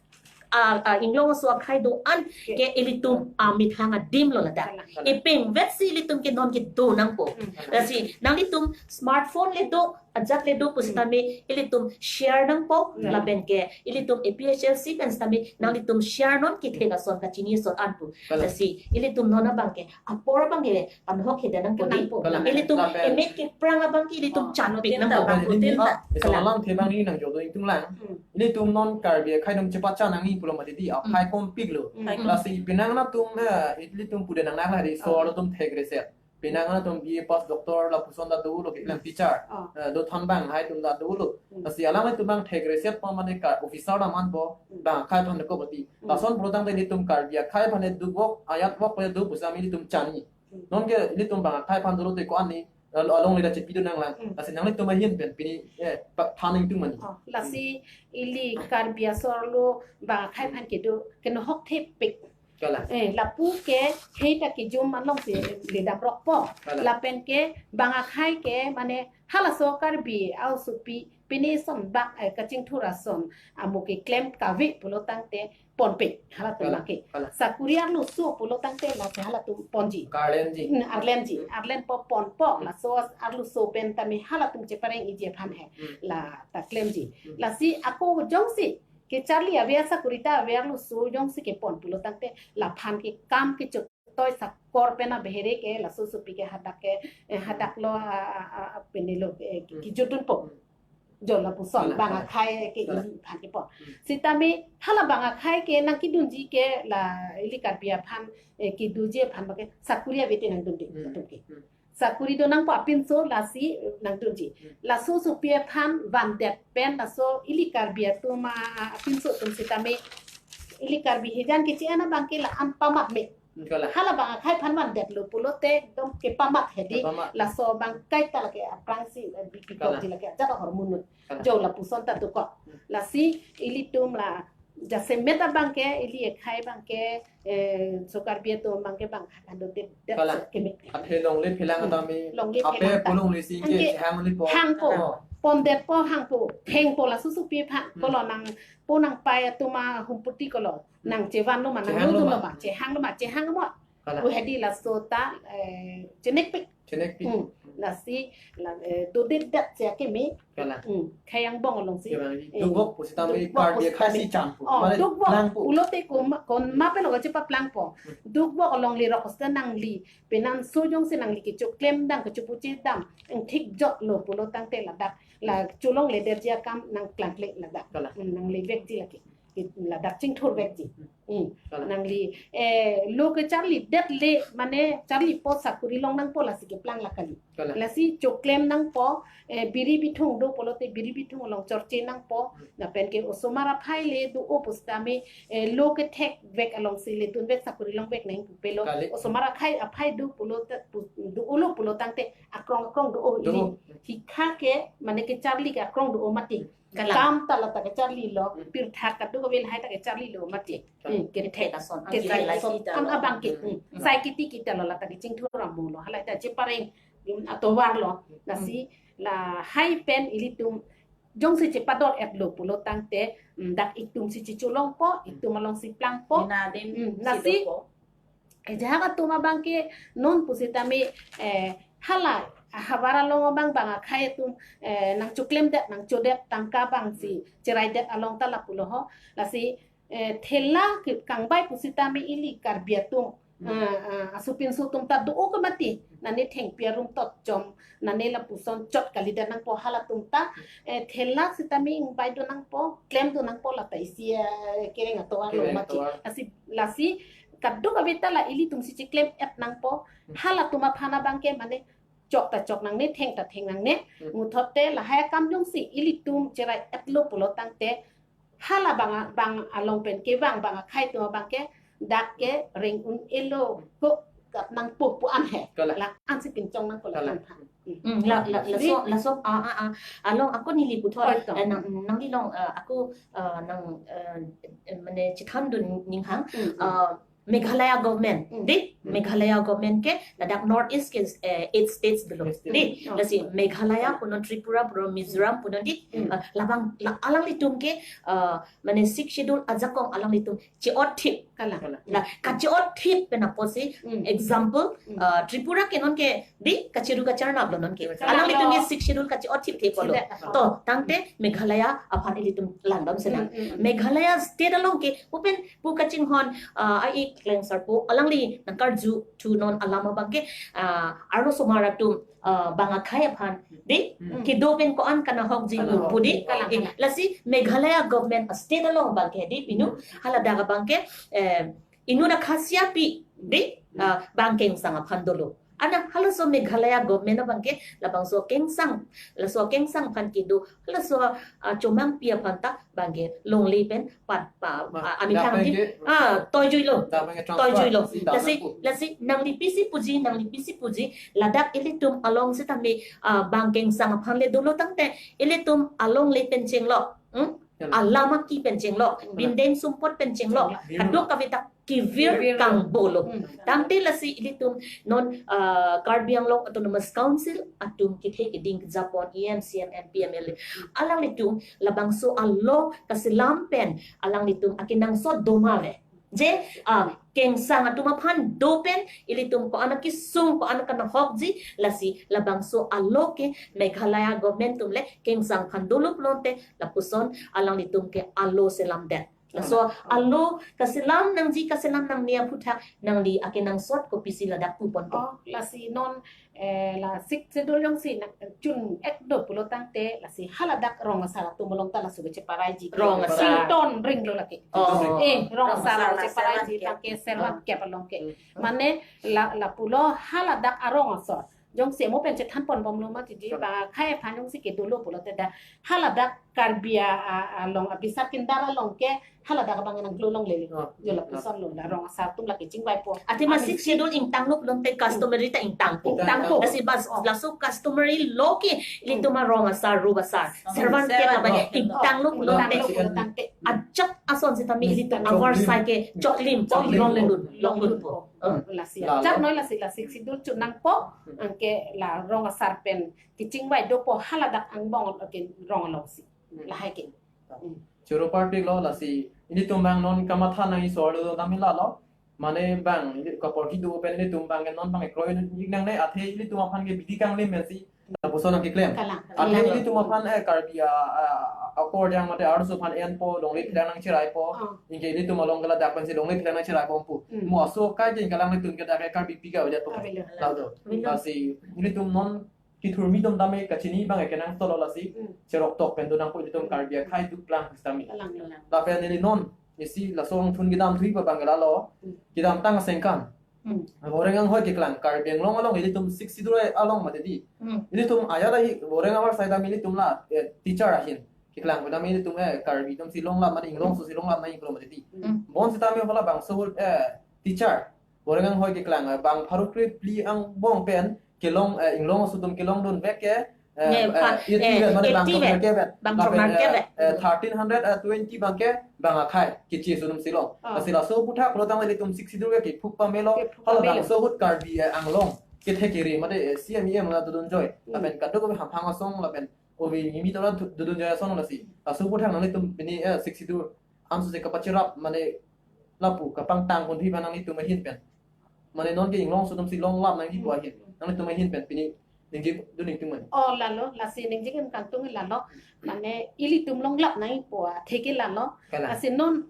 ah, ah, inglong aso akhai do-an ke ilitum amethang adimlo ladak. Ipengvetsi ilitum ke non kedo nangpo. Lasi nanglitum smartphone le do, ajat le do pusitame ilitum share nangpo, lapen ke ilitum A P H L C pen sitame nanglitum share non, kethek ason kachini ason an pu. Lasi ilitum non abang ke apor abang ke panhok heda nangpo di. Ilitum emek keprang abang ke ilitum chanpik nangpo. Lason alamthe abang ni nangjo do ingtung lang. Ilitum non Karbi akhai atum chepachan nangji pulo mati di, akhai kompiklo. Lasi penang atum, eh, ilitum pude nang nang hari so atum thekreset. Penang atum B A pass, doctor lapuson ta dolo, kelang teacher. Eh, do than bang hai atum ta dolo. Lasi alanglitum bang thekreset pa mane ka officer ta manpo, bang akhai aphan ko pati. Lason pulotangte ilitum Karbi akhai aphan dukvok, ayat vok pu do pusitame ilitum chanji. Non ke ilitum bang akhai aphan dolo te ko-an ni, al-, along lida chepi do nanglang. Lasi nanglitum ahin pen pini, eh, pa than ingtung mani. Lasi ili Karbi aso arlo bang akhai aphan kedo kenohok thepik. Eh, lapu ke hei ta kejum alongsi ledam rokpo. Lapen ke bang akhai ke mane halaso Karbi aosopi pini son bak, eh, kachingthur ason amo keklem kave pulotangte ponpik halatum lake. Sakuri arloso pulotangte lake halatum ponji. Arlenji. Hmm, arlenji. Arlenpo ponpo. Laso arloso pen tame halatum chepareng iji aphan he. La ta klemji. Lasi ako jongsi kecharli ave, asakuri ta ave, arloso jongsi kepon pulotangte laphan ke kam kechotoi sakor pen abehere ke laso sopi ke hadak ke, eh, hadak lo, a, a, a, a, penelo, eh, kejutdunpo. Jo lapuson bang akhai ke iphan kepon. Sitame hala bang akhai ke nangkedunji ke la ili Karbi aphan, eh, kedoji aphan bang ke sakuri ave te nangdunde atum ke. Sakuri do nangpo apinso lasi nangdunji. Laso sopi aphan vandet pen laso ili Karbi atum apinso atum sitame ili Karbi hijan kechi ana bang ke la-an pamat me. Hala bang akhai aphan vandetlo pulote ekdom kepamat hedi. Laso bang kaita lake aphrangsi, eh, bipikok di lake ajat hormone. Jo lapuson ta dokok. Lasi ilitum la jasemet abang ke ili akhai bang ke, eh, so Karbi atum bang ke bang hando te det keme. Athe longle phelang tame. Longle phelang ta. Pulong lesi ke hang lipo. Hangpo. Pondetpo hangpo. Thengpo laso sopi aphan. Kolo nangpo nangpai atum ahumpoti kolo. Nangchevanlo ma, nangdunlo ma, chehanglo ma, chehang mo. Kalang. Pu hedi laso ta, eh, chenekpik. Chenekpik. Hmm. Lasi, la, eh, dodet dat si akimi. Kalang. Hmm. Khei angbong alongsi. Kalang. Eh, dukvok pusitame dukvok Karbi pusitame. Khasi champo. Oh, mane dukvok. Plangpo. Pulote ko ma, kon ma pen oga chepaplangpo. Hmm. Dukvok along lirok pusita nangli. Penang so jongsi nangli kechoklem dam, kechopuche dam. Engthik jotlo pulo tangte ladak. La cholongledet ji akam nangklangkle ladak. Kalang. Hmm, nanglevekji lake. Ladak chingthurvekji. Hmm. Kalang. Nangli, eh, lo kecharlidetle, mane charlipo sakori long nangpo lasi keplang la kali. Kalang. Lasi choklem nangpo, eh, biri bithung do pulote biri bithung along chorche nangpo. Hmm. Lapen ke osomar aphai le do-o pusitame, eh, lo kethekvek alongsi ledunvek sakori longvek nangpupelo. Kali. Osomar akhai aphai do pulote pu-, do-olo pulo tangte akrong akrong do-o ili. Do-o. Hikha ke, mane kecharli ke akrong do-o mati. Kalang. Kam ta lata kecharlilo, hmm, pirthat kadokave lahai ta kecharlilo mati. Kalang. Hmm, kethek. Kethek ason, kethek ason, ang abang ke. Hmm. Hmm. Sai kiti kita lo lata kechingthur amo lo. Halai ta chepareng, hmm, atovar lo. Hmm. Lasi lahai pen ilitum jongsi chepador-etlo pulo tangte, hmm, dak itum si checholongpo, itum alongsi plangpo. Mina adim, hmm, si lasi dopo. Eh, jahak atum abang ke non pusitame, eh, hala, havar along abang bang akhai atum, eh, nangchoklemdet, nangchodet tangka abangsi, hmm, cheraidet along ta lapulo ho. Lasi, eh, thela ke kangbai pusitame ili Karbi atum, hmm, ah, ah, aso pinso atum ta do-o ke mati. Nane thengpi arum tot chom, nane lapuson chot kalidet nangpo halatum ta, eh, thela sitame ingbai do nangpo, klem do nangpo lata isi, eh, kereng atovar lo mati. Kereng atovar. Lasi, lasi, kadokave ta la ilitum si cheklem-et nangpo. Hmm. Halatum aphan abang ke mane chok ta chok nangne, theng ta theng nangne. Hmm. Muthot te lahai akam jongsi ilitum cherai-etlo pulo tangte hala bang a-, bang along pen kevang bang akhai atum abang ke dak ke reng un-elo ko kap nangpo pu an he. Kalang. La ansi pinchong nangpo la. Kalang. Tangtha. Hmm. Hmm, la, la, laso, laso, ah, ah, ah, along ako neli puthot, oi, to, eh, nang, nangli long, eh, ako, eh, nang, eh, eh, mane chethandun ninghang, hmm, hmm, eh, Meghalaya government, hmm, di, hmm, Meghalaya government ke ladak North East ke, eh, eight states dolo. Eight states. Di, oh, lasi Meghalaya punon, Tripura punon, Mizoram punon di, hmm, eh, labang, la, alanglitum ke, eh, mane Sixth Schedule ajakong alanglitum che-otthip. Kalang. Kalang. La, kache-otthip pen apotsi, hmm, example, hmm, uh, Tripura ke nonke di kachiru kacharnap lo nonke. Kalang. Alanglitum ke Sixth Schedule kache-otthip thepolo. Chile. To, tangte Meghalaya aphan ilitum langdam senang. Hmm, hmm, hmm. Meghalaya state along ke, upen pu kachinghon, uh, ai Klengsarpo alangli nangkarju thu non alam abang ke, uh, arlosomar atum, uh, bang akhai aphan, di, hmm, kedo pen ko-an kanahokji, kanahok, pu di. Kalang, eh, kalang. Lasi Meghalaya government a state along abang ke di pinu, hmm, haladak abang ke, eh, inut akhasia pi di, hmm, ah, bang kengsang aphan dolo. Ana halaso Meghalaya government abang ke labangso kengsang, laso kengsang aphan kedo, halaso, ah, chomangpi aphan ta bang ke longle pen pat pa, ma, ah, amethang dak abang di, ke, ah, toijuilo. Dak abang ke transfer. Toijuilo. Sita lasi, nangpo. Lasi nangli pisi puji, nangli pisi puji, ladak ilitum along sitame, ah, bang kengsang aphan le dolo tangte, ilitum alongle pen chenglo. Hmm? Kalang. Alam aki pen chenglo, hmm, bindeng sumpot pen chenglo, chenglo, kadokave ta kevir, kevir kangbo lo. Hmm. Tangte lasi ilitum non, ah, Karbi Anglong Autonomous Council atum kethe keding kejapon E M, C M, M P, M L A. Alanglitum labangso alo kaselam pen alanglitum akenangsot doma ve. Je, ah, kengsang atum aphan do pen ilitum ko-an akesung, ko-an kanahokji, lasi labangso alo ke Meghalaya government atum le kengsang aphan dolo pulote lapuson alanglitum ke alo selamdet. Laso alo kaselam nangji, kaselam nangne aphuthak nangli akenangsot kopisi ladak puponpo? Oh, lasi non, eh, la Sixth Schedule jongsi nang chun-et do pulo tangte lasi haladak rong asar atum along ta laso kecheparaiji. Rong asar. Sington ring lo lake. Oh. Eh, rong asar, rong asar cheparaiji, servan ke, tangke servan ke along ke. Hmm. Mane la, lapulo haladak arong asar. Jongsi mo pen chethanponbomlo mati di, kalang, bang akhai aphan jongsi kedolo pulote dak haladak Karbi a, a, along abisar kindar along ke haladak abang nangklolongle. Oh. Jo lapuson lo, la rong asar atum lake chingvaipo. Athema ami Sixth Schedule ingtanglo pulote customary ta ingtangpo. Ingtangpo. Lasi bas, oh, laso customary law ke ilitum arong asar, rup asar, oh, servan ke servan, abang, oh, ingtanglo pulote, ingtanglo pulo tangte ajat ason sitame ilitum, hmm, avar sai ke choklim, choklim, longle dun, longle dun po. Hmm. Lasi, lalo, ajat noi lasi, lasi Sixth Schedule chun nangpo, hmm, anke la rong asar pen kechingvai dopo haladak angbong ke rong alongsi. Hmm. Lahai ke. Hmm. Choro parpiklo lasi, ilitum bang non kamatha nangji sor lo damila lo. Mane bang, ili kaporhi do pen ilitum bang ke non bang kroi inut nangne, athe ilitum aphan ke bidi kanglim pensi lapuson nangkeklem. Kalang. Athe Kalang. ilitum aphan, eh, Karbi a, a, a, akor jang mate arloso aphan enpo, longle thelang nangcheraipo. Oh. Anke ilitum along ke ladak pensi longle thelang nangcheraipo pu. Hmm. Mo aso kai jeng kalang ilitum ke dak ke Karbi pika udah po. Avelo. Lado. Avelo. Lasi ilitum non kethurmi atum tame kachini bang ke nangtolo lasi. Hmm. Cheroktok pen do nangpo ilitum Karbi akhai dukplang sitame. Kalang, kalang. Lapen ili non isi laso angthun kedamthui pa bang ke lalo. Hmm. Kedamtang asengkan. Hmm. Boreng anghoi keklang, Karbi Anglong along ilitum Sixth Schedule along mate di. Hmm. Ilitum ajat ahi, boreng abar saidam ilitum la, eh, teacher ahin. Keklang kedam ilitum, eh, Karbi atum si longlap mate Inglongso si longlap nangji pulo mate di. Hmm. Bonsitame hala bangso ahut, eh, teacher. Boreng anghoi keklang, eh, bang pharo krephli angbong pen, kelong, eh, Inglongso atum kelongdun vek ke, eh, Ne, eh, pa-, eighty eh, vet, mane bang eighty vet. Bang throkkep vet. Lapen, eh, eh, thirteen hundred, eh, twenty bang ke, bang akhai, keche aso atum si long. Ah. Lasi laso aputhak pulo tangte ilitum Sixth Schedule ke kephuk pamelo, Kephuk hala pamelo. bangso ahut Karbi, eh, Anglong, kethe kere, mate, eh, C M E M la dodun joi. Hmm. Lapen kadokave hamphang asong, lapen ove nimi tola du-, dodun joi asong lasi. Laso aputhak nanglitum pini, eh, Sixth Schedule anso se kapacherap, mane lapu kapangtang pon hi ba nanglitum ahin pen. Mane non ke Inglongso atum si longlap nangji pu ahin. Nanglitum ahin pen pini ningje dun ningtung mane. Oh, lalo, lasi ningje kangtung lalo. Mane ilitum longlap nangji pu athe ke lalo. Kalang. Lasi non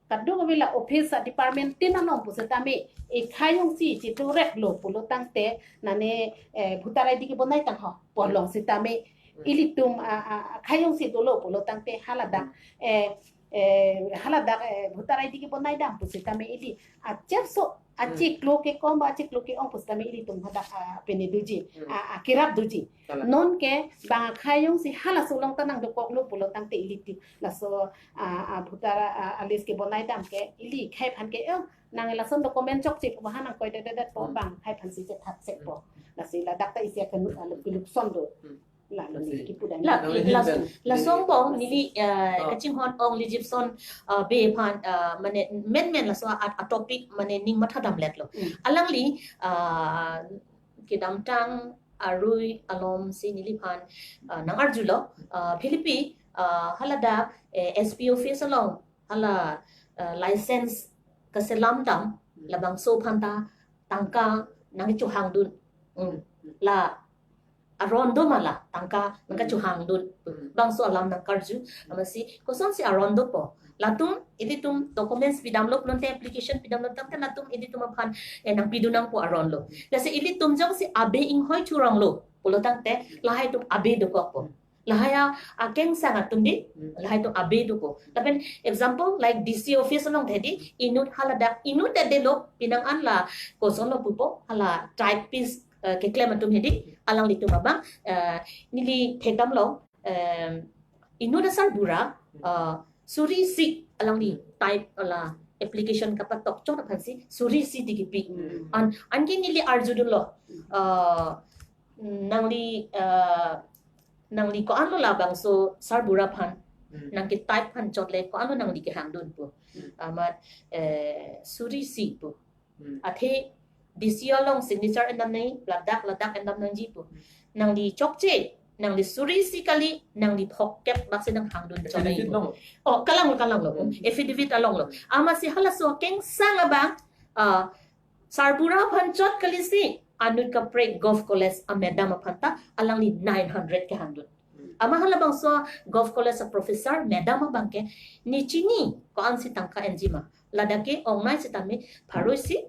kadokave la office a department tin along pusitame, eh, akhai jongsi chedoreplo pulo tangte, nane, eh, voter I D kebonai tang ho, pu along sitame, Hmm. ilitum, ah, ah, akhai jongsi dolo pulo tangte, haladak, Hmm. eh, eh, haladak, eh, voter I D kebonai dam pusitame ili, ah, chepso, ah, Hmm. chiklo kekom, ah, chiklo ke-ong pusitame ilitum hadak, ah, pene doji, Hmm. ah, ah, kerap doji. Kalang. Non ke, bang akhai jongsi halaso along ta nangdokoklo pulo tangte ilitum, laso, ah, ah, voter, ah, ah, list kebonai dam ke, ili akhai aphan ke, eh, nang lason document chokche pu bahan nangkoidededet po Hmm. bang akhai aphan si chethat sek po. Hmm. Lasi ladak ta isi akan, ah, luk-, lukson do. Hmm. La, Lasi. neli kipu dan. La, Nang la, hin la, pen, la neli song po, neli, eh, Oh. kachinghon ong Lijipson, eh, Bey aphan, eh, mane, menmen laso a, a topic, mane ning matha damletlo. Hmm. Alangli, eh, kedamtang arui alom si neliphan, eh, nang-arjulo, eh, Philippi, eh, haladak, eh, S P office along, hala, eh, license kaselam dam, Hmm. labangso aphan ta tangka nangchohangdun. Hmm. La aron do ma la tangka nangkachohangdun. Hmm. Bangso alam nangkarju. Hmm. Amatsi kosonsi aron dopo. Latum, ilitum documents pidamlo pulote, application pidamlo tangte latum ilitum aphan, eh, nangpidun nangpo aronlo. Lasi ilitum jongsi Abe Inghoi churonglo pulo tangte, lahai atum Abe dokokpo. Lahai a, akengsang atum di, Hmm. lahai atum Abe dokok. Lapen example, like D C office along tadi, inut haladak, inut tadi lo, pinang an la, kosonlo pupo, hala typist, eh, keklem atum hedi, alanglitum abang, eh, neli thekdamlo, em, inut asarbura, eh, suri isi alangli type la application kapatok chot aphansi suri isi di kipi. Hmm. An, anke neli arjudunlo, eh, nangli, eh, nangli ko-anlo labangso sarbura aphan, Hmm. nangke type aphan chot le ko-anlo nangli kehangdun pu. Hmm. Amat, eh, suri isi pu. Hmm. Athe D C along signature endam nangji, ladak, ladak endam nangji pu. Hmm. Nangli chokche, nangli suri isi kali, nangli phokep bak si nanghangdun chot nangji Affidavit pu. Long. Oh, kalang, kalanglo. Hmm. Affidavit alonglo. Amatsi halaso akengsang abang, ah, sarbura aphan chot kali si, anut kaprek Govt College a madam aphan ta, alangli nine hundred kehangdun. Hmm. Amat halabangso Govt College a professor madam abang ke, ne chini, ko-ansi tangka enji ma. Ladak ke ongnei sitame pharo isi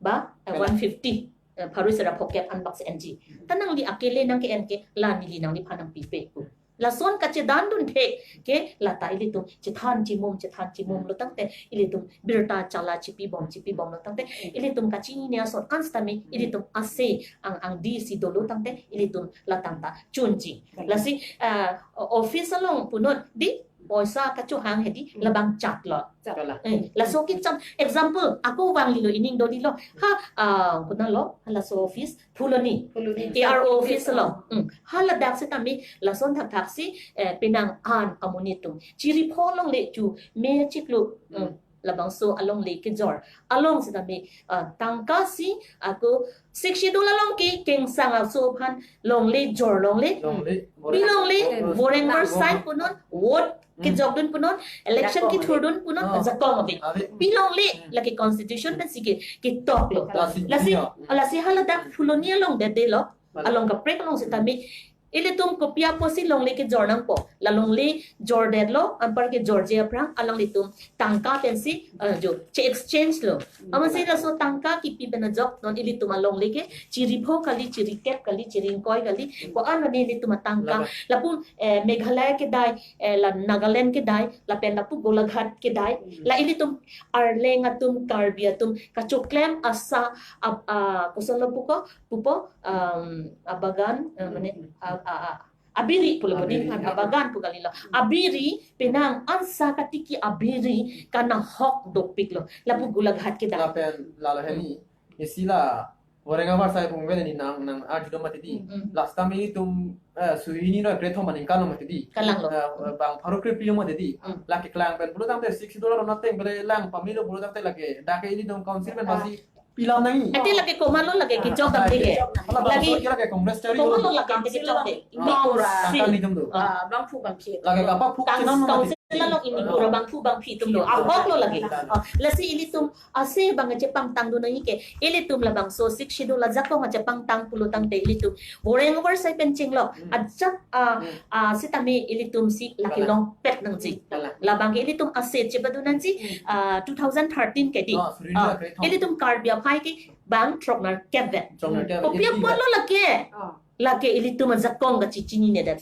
ba, eh, Kalang. one fifty, eh, pharo isi ra phokep an bak si enji. Hmm. Ta nangli akele nangke-en ke la neli nangliphan nangpipe pu. Lason kachedandun thek ke lata ilitum chethan chimum, chethan chimum Hmm. lo tangte ilitum birta chala chipibom, chipibom lo tangte Hmm. ilitum kachinine ason kan sitame Hmm. ilitum ase ang, angdi si dolo tangte ilitum latang ta chunji. Kalang. Lasi, ah, office along punon di poisa kachohang hedi Hmm. labang chat lo. Chat. Kalang. Eh, laso kecham example, ako vanglilo, ining dolilo. Ha, ah, kunalo, laso office, Phuloni. Phuloni. A R O office lo. Hmm. Haladak sitame, lason thakthak si, eh, pinang an amonit atum chiri pho longle chu, me chiklo. Hmm. Hmm. Labangso alongle kejor. Along sitame, ah, tangka si, ako Sixth Schedule along ke kengsang aso aphan longle jor longle. Longle. Pi longle, Boreng. Boreng Boreng. Boreng. Sai punon, vote Kejokdun punon, election kethurdun punon, ajakong ave. Pi longle, lake constitution pensi ke, ketok lo. Lasi, lasi haladak Phuloni along dede lo. Along kaprek along sitame, ilitum kopi apotsi longle kejor nangpo. La longle jordetlo, anpar kejorji aphrang, alanglitum tangka pensi, eh, jo, che-exchange lo. Amatsi laso tangka kipi pen ajok, non ilitum alongle ke, chiri pho kali, chiri kep kali, chiri ingkoi kali, ko-an mane ilitum atangka. Lapu, eh, Meghalaya kedai, eh, la Nagaland kedai, lapen lapu Golaghat kedai, la ilitum Arleng atum, Karbi atum, kachoklem asa, ab-, ah, koson lo puko, pupo, um, abagan, eh, mane, a, a, a, abiri pulo bodi, abagan pu kali lo. Abiri, penang ansa katiki abiri, kanahok dopik lo. Lapu Golaghat kedai. Lapen lalo heni, isi la, Warengavar sai pung vele ni nang, nang arju do mati di. Last time ilitum, eh, suri hini ra krethom aningkan lo mati di. Kalang lo. Eh, bang pharo krepri lo mati di. Lake klang pen pulo tangte sixty dollar na teng bele lang pamilo pulo tangte lake. Dak ke ilitum council pen pasi pilam nangji. Ate lake komatlo lake kejok dam ke. Lake, lake Congress chari komatlo lake kejok de. Bang pura. Tangka nitum do. Ah, bangphu bangphi. Lake apa phu kang sinam lo mati. Council along ini pura bangphu bangphi atum do. Ahok lo lake. Ah, lasi ilitum ase bang chepangtang do nangji ke, ilitum labangso Sixth Schedule ajakong chepangtang pulo tangte ilitum Warengavar sai pen chenglo. Ajak, ah, ah, sitame ilitum si lake longpet nangji. Labang ke ilitum ase chepadu nangji, ah, two thousand thirteen ke di. Ah, ilitum Karbi aphai ke bang throknerkep vet. Throknerkep vet. Kopi apotlo lake. Lake ilitum ajakong kachichinine det.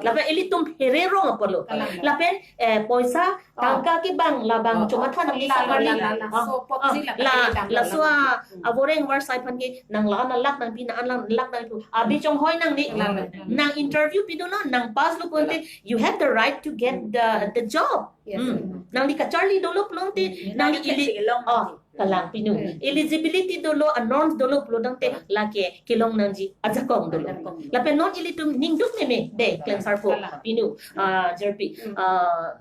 Lapen ilitum phere rong apotlo. Lapen, eh, poisa tangka kebang labang chomatha nangji samari. La, laso a, Warengavar sai aphan ke nang la-an alak nangpi, nang-an alak nangpi. Abi chonghoi nangji. Nang interview pidunlo, nang pass lo konte, you have the right to get the, the job. Nangli kacharli dolo pulote, nangli ili, oh, kalang pinu. Eligibility dolo, a norms dolo pulo tangte, lake kelong nangji ajakong dolo. Lapen non ilitum ningduk meme, de, klem sarpo, pinu, ah, jerpi, ah,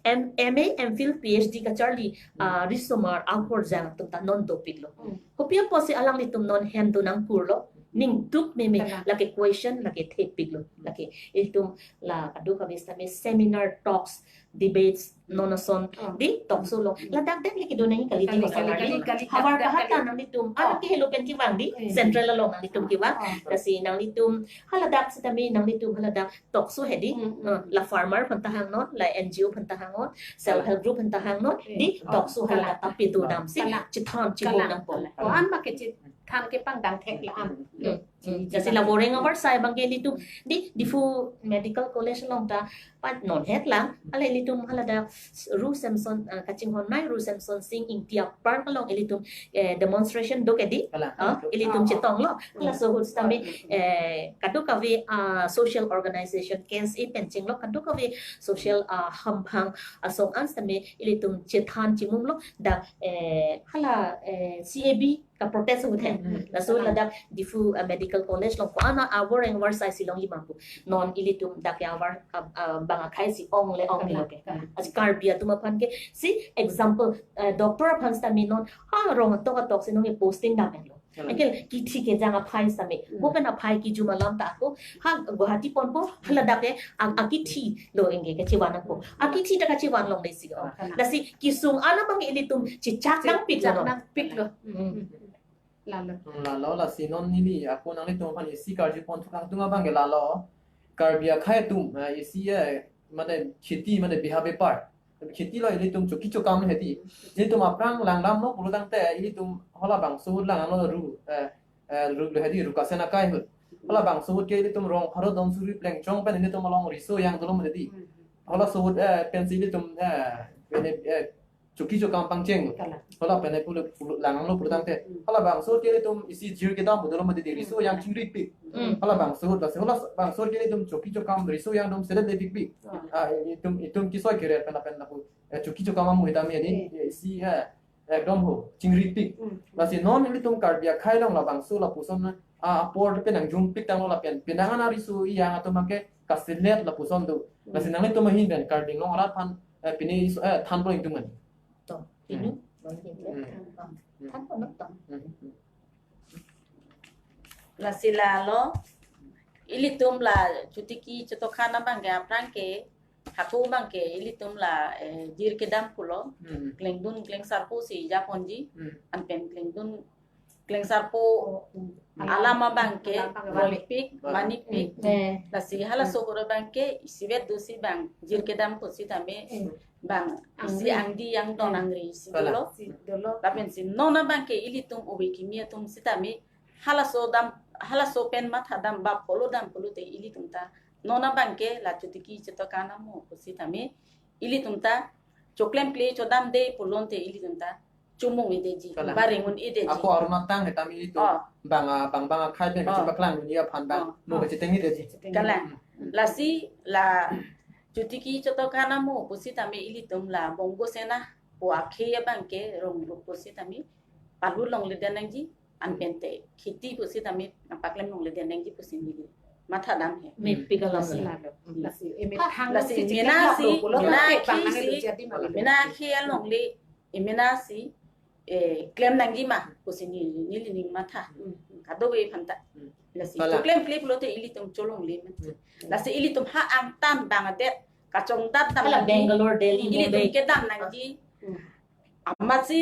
M-, M A, M Phil, P H D kacharli, ah, risomar, akorjang atum ta non dopik lo. Kopi apotsi alanglitum non hem do nangkur lo, ningduk meme, lake question, lake thepik lo, lake ilitum la kadokave sitame seminar, talks, debates, non ason, di talk show lo. Ladak det lake do nangji kali di. Kali, kali, kali, kali. Havar kahat ta nanglitum, ah, kehelo pen kevang di, central along nanglitum kevang. Lasi nanglitum haladak sitame nanglitum haladak talk show he di. Ah, la farmer aphan ta hangnon, la N G O aphan ta hangnon, self help group aphan ta hangnon, di talk show haladak ta pidun damsi, chethan chibom nangpo. Ko-an ma ke chethan kepangdang thek la-an. Jasi la Warengavar sai abang ke ilitum di Diphu Medical College along ta pat non het lang, hala ilitum haladak Ru Semson, ah, kachinghon nai Ru Semson Sing Ingti Park along ilitum, eh, demonstration do ke di. Ah, ilitum chetong lo. Laso ahut sitame, eh, kadokave, ah, social organization, K S A pen chenglo, kadokave social, ah, hamphang asong an sitame ilitum chethan chimum lo. Dak, eh, hala, eh, C A B ka protest ahut he. Laso ladak Diphu, ah, Medical College along ko-an a Warengavar sai si longji ma pu. Non ilitum dak ya avar, ah, ah, bang akhai si ong le ong lo ke. As Karbi atum aphan ke si example, eh, doctor aphan sitame non ha rong atok atok si nong posting dam lo. Anke kithi kejang aphai sitame, mo pen aphai kijum alam ta ako, ha Guwahati ponpo, haladak ke, a, akithi lo anke kachevan ako. Akithi ta kachevan longle si ko. Lasi kesung an abang ilitum chechak nangpik lo. Chechak nangpik lo. Lalo. Lalo lasi non neli ako nanglitum aphan isi karju pon thukang tung abang ke lalo. Karbi akhai atum, ah, isi, eh, mane kheti, mane biha bepar. Kheti lo ilitum choki chokam he di. Ilitum aphrang langdamlo pulo tangte ilitum halabangso langlo ru, eh, eh, ru he di, ru kasen akai ahut. Halabangso ahut ke ilitum rong pharo don suri plengchong pen ilitum along riso yang dolo mati di. Halaso ahut, eh, pensi ilitum, eh, pene, eh, choki chokam pangcheng. Hala pene pulo, pulo langlo pulo tangte. Halabangso ahut ke ilitum isi jir kedam dolo mati di, riso yang chingripik. Halabangso ahut, lasi halabangso ahut ke ilitum choki chokam riso yang dom selet lepikpik. Ah, itum, itum kisoi keret pen lapen lapu, eh, choki chokam amu hitam ya di, eh, isi, eh, ekdom ho, chingripik. Lasi non ilitum Karbi akhai along labangso lapuson, ah, apor pen nangjumpik tanglo lapen penang an ariso iyang atum ke kaselet lapuson do. Lasi nanglitum ahin pen Karbi Anglong arat aphan, eh, pine iso, eh, thanpo ingtung an. To, pinu, bang pinu. Thanpo non to. Lasi lalo, ilitum la chotiki chotokhan abang ke aphrang ke, Hako abangke ilitum la, eh, jir kedam pulo. Hmm. Klengdun klengsarpo si japonji. Hmm. Anpen klengdun klengsarpo, hmm, alam abangke, alam abangke, Roypik, Bali. Manipik. Hmm. Eh. Lasi halaso, hmm, ahut abangke isivet dosi bang jir kedam pusitame, hmm, bang isi angdi, angdi yang don, hmm, angri isi, kalang, dolo. Si dolo. Lapensi non abangke ilitum ove kimi atum sitame halaso dam, halaso pen mathadam ba polo dam pulote ilitum ta non abangke la chotiki chetokan amo pusitame ilitum ta choklemkle chodamde pulote ilitum ta chomong-edeji, kalang, ba ringun-edeji. Ako arunatang hetam ilitum, oh, bang, ah, bang bang akhai pen, oh, chepaklang dunia aphan bang, oh, mo, oh, kachetengdeji. Kalang. Hmm. Lasi la chotiki chetokan amo pusitame ilitum la Bongo Sena pu akhei abangke rong rup pusitame palu longle den nangji, anpente kheti pusitame paklem longle den nangji pusi neli mathadam he. Mepik alam. Lasi, hmm, lalo. Hmm. Lasi, eme, ha, thang lasi, si mena cheklok si, lo pulo mena ta akhei bang nang si, lo jadi malam. Mena akhei alongle, eh, mena si, eh, klem nangji ma pusi neli, nelining matha. Hmm. Kadokave aphanta. Hmm. Lasi, kalang, choklemkle pulote ilitum cholongle ma. Hmm. Lasi ilitum ha angtan bang adet kachongdat dam, hala nangji. Bangalore, Delhi, ilitum, Mumbai, kedam nangji. Hmm. Amatsi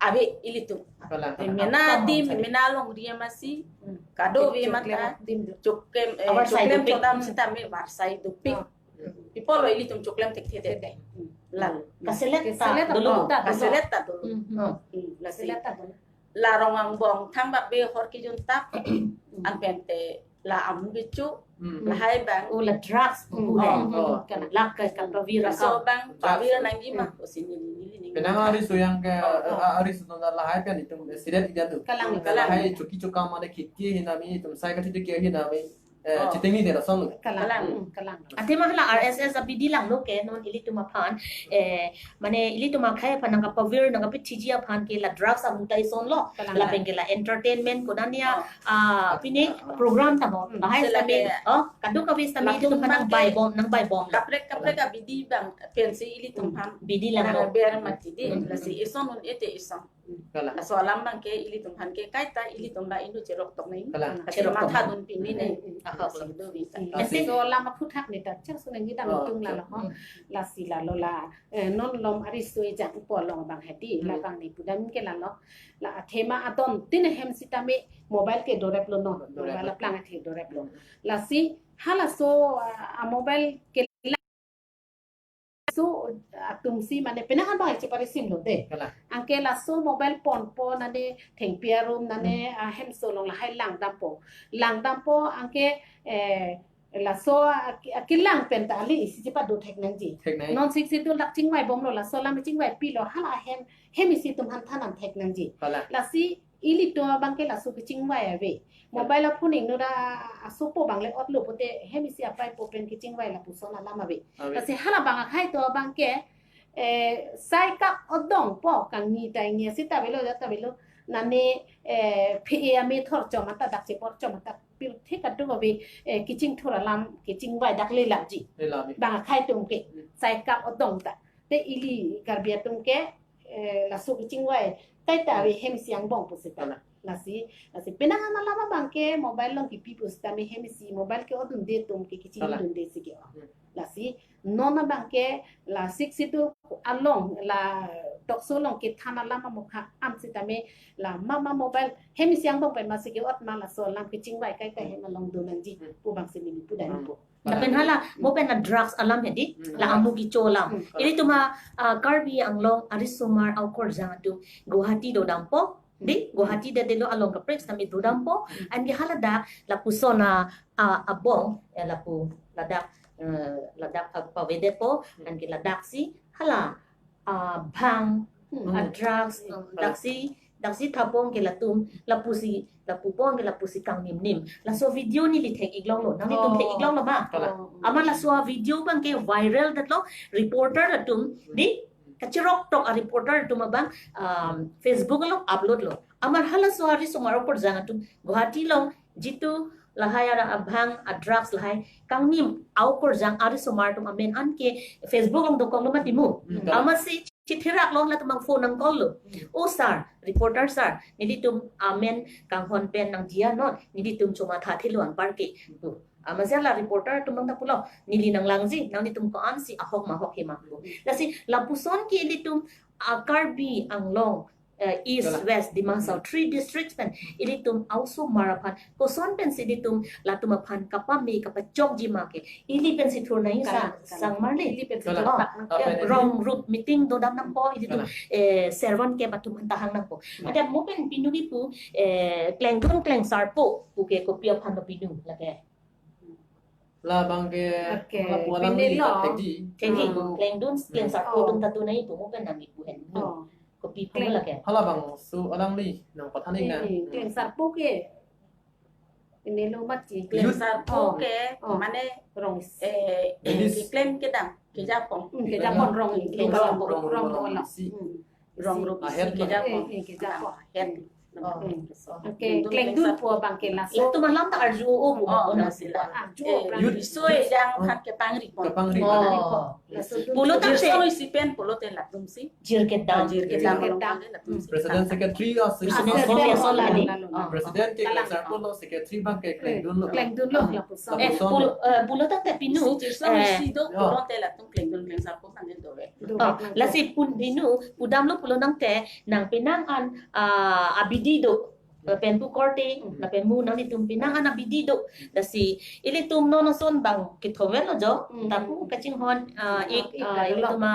ave ilitum. Kalang. Eh, mena adim, mena longri amatsi. Hmm. Kadokave, chokle mata, dim do. Choklem, eh, avarsai choklem dopik. Chodam sitame avarsai dopik. Ah. Pi-olo ilitum choklem thekthe det. Hmm. Lalo. Kaselet ta, kaselet ta dolo. Dolo. Kaselet ta dolo. Hmm, hmm. Oh. Hmm. Lasi. Kaselet ta dolo. La rong angbong thangbak be hor kejun tap, hmm, anpente la amu kecho, hmm, lahai bang. Oh, la drugs, hmm, pu he. Oh, oh. Kan lak ke kan pavir. Laso akam. Bang pavir, drugs, nangji ma, hmm, pusi neli, nelining. Penang ariso yang ke, oh, oh, eh, ariso na lahai pen itum, eh, siret ida tu. Kalang, kalang. Lahai choki chokam mane kheti ahin nami, itum sai kachiti ke ahin nami, eh, oh, chetengde lason. Kalang, kalang, hmm, kalang. Athema hala R S S abidi langlo ke non ilitum aphan, eh, mane ilitum akhei aphan nangkapavir nangkapithiji aphan ke la drugs amu ta ison lo. Kalang. Lapen ke la entertainment konania, oh, ah, pine, oh, program tangho. Hmm. Lahai sila sitame, ke, oh, kadokave sitame latum ilitum aphan nang ke baibom, nang baibom. Kaprek kaprek abidi bang pensi ilitum aphan. Hmm. Bidi lang, nang lo. Ber mati di. Hmm. Lasi ison un-ete ison. Kalang. Laso alam abangke ilitum aphan ke kaita ilitum la inut cherok tok nai. Kalang. Kasi cherok tok. Mathadun pini nai. Hmm. Aha, kalang. Lasi do bisa. Hmm. Lasi. Laso alam aphuthak ni ta chak sunang hidang, oh, tung lalo ho. Hmm. Lasi lalo la, eh, non lom ariso ejang upo along abang hedi, hmm, labang ni pudam ke lalo. La athema adon tin hem sitame mobile ke dorep lo non. Dorep lo. Mobile aplang athe dorep lo. Hmm. Lasi halaso, ah, a mobile ke laso atum si mane penang abang cheparisim lo de. Kalang. Anke laso mobile ponpo nane thengpi arum nane, hmm, ah, hemso along lahai langdampo. Langdampo anke, eh, laso a, a, kelang pen ta ali isi chepaduk thek nangji. Thek nangji. Non Sixth Schedule dak chingvai bomlo, laso alam chingvai pilo, hala hem, hem isi atum aphan than an thek nangji. Kalang. Lasi ilitum abangke laso kechingvai ave. Mobile aphone inut asopo abang le otlo pote hem isi apaipo pen kechingvai lapuson alam ave. Ave. Lasi hala bang akhei atum abangke, eh, sai kap odongpo kangni ta ingni sita avelo, jat avelo, nane, eh, phe-e ame thor chom anta dak chepor chom anta pirthe kadokave, eh, kechingthur alam kechingvai dak le lapji. Le lapji. Bang akhei atum ke, hmm, sai kap odong ta. Te ili Karbi atum ke, eh, laso kechingvai kaita ave, hem isi angbong pusita. Kalang. Lasi, lasi penang alam abangke mobile along kipi pusitame hem isi mobile ke odunde atum ke kechingdunde si ke. Kalang. Hmm. Lasi non abangke la Sixth Schedule along la tokso along kethan alam amokha am sitame la mama mobile hem isi angbong pen masi ke-ot ma, laso alam kechingvai kaita hem along do nangji, hmm, pu bang si neli pudam, hmm, po. Lapen hala, mo pen la drugs alam hedi, hmm, la amu kecho alam. Hmm. Ilitum a, ah, Karbi Anglong arisomar aokorjang atum Guwahati dodampo, di, hmm, Guwahati det detlo, along kaprek sitame dodampo, hmm, anke haladak lapuson a, a, abong, eh, lapu, ladak, eh, ladak pa, pavedetpo, hmm, anke ladak si, hala, ah, bhang, hmm, ah, drugs, hmm, hmm, daksi, daksi thapong ke latum, lapusi, lapu pong ke lapusi kangnimnim. Laso video neli thek-iklonglo, nanglitum, oh, thek-iklonglo ma? Kalang. Oh. Amat laso video abangke viral detlo, reporter atum, di, kachirok tok a reporter atum abang, um, Facebook along upload lo. Amat halaso arisomar aokorjang atum, Guwahati along, jitu lahai ara abhang, a drugs lahai, kangnim aokorjang arisomar atum amen anke Facebook along dokoklo mati mo. Hmm. Amatsi chithi raklo, latum abang phone nang call lo. Hmm. O sir, reporter sir, nelitum amen kanghon pen nangjiya non, nelitum chomatha thelo anparke. Hmm. Amatsi la reporter atum nangta pulo, neli nanglangji, nanglitum ko-ansi ahok ma ahok he ma pu. Lasi lapuson ke ilitum, ah, Karbi Anglong, eh, East, Kalang. West, Dima Hasao, three districts pen ilitum a-osomar aphan koson pensi ilitum latum aphan kapame kapachokji ma ke, ili pensi thur nangji sa, Kalang, kalang. Sangmarli. Ili pensi Kalang. Thur Oh, pak nang apa ke. Ini? Rong rup meeting dodam nangpo ilitum, Kalang. Eh, servant ke batum antahang nangpo. Hmm. Ada mo pen pinu kipu, eh, klengdun klengsarpo pu ke kopi aphan lo pinu lake. Labang ke Okay, lapu alang pini ni lo. Thekji. Thekji, Hmm. klengdun, klengsarpo Oh. atum ta tu nangji pu mo pen nangji pu hen. Oh. Kopi aphan Kleng- lo lake. Halabangso alangli nangpathan-ik nang. Eh, klengsarpo ke. Ini lo mat ki. Youth. Klengsarpo Oh. ke, Oh. mane, Rong. Eh, eh, Ladies. Keklem kedam, kejapon. Hmm, kejapon rong. Kejapon Rong, rong, rong, rong, rong. Si. Hmm. Rong rup Ahead isi lo. Kejapon. Eh, eh, kejapon. Ahead. Oh. Hmm. Okay, klengdun pu abang ke laso. Latum alam ta arju o pu Oh, oh, nasi la. Arju Eh, o. Youth. Riso ejang Oh. aphan kepangri pon. Kepangri. Oh. Laso dun. Pulo ta Jirso se. Isi pen pulote latum si. Jir kedam. Jir kedam Jir kedam. Rong latum si. President secretary lo, President Asal secretary. Asal asal lagi. Lalu. Oh. President ke Kalang. Klengsarpo lo, secretary abang ke klengdun lo. Klengdun lo, lapuson. Eh, Lapuson pul-, lo. Eh, pulo tangte pinu. Isi jirso Eh. isi do, Ya. pulote latum klengdun klengsarpo kan do we. Do Oh, nang lasi pun pinu, pudamlo pulo tangte, nang penang an, ah, abidi do. Lapen pu korte, Hmm. lapen mo nanglitum penang an abidi do. Lasi, ilitum non ason abang kethom lo jo. Hmm. Tapu kachinghon, ah, Hmm. ik, Ik ah, lo. Ilitum a,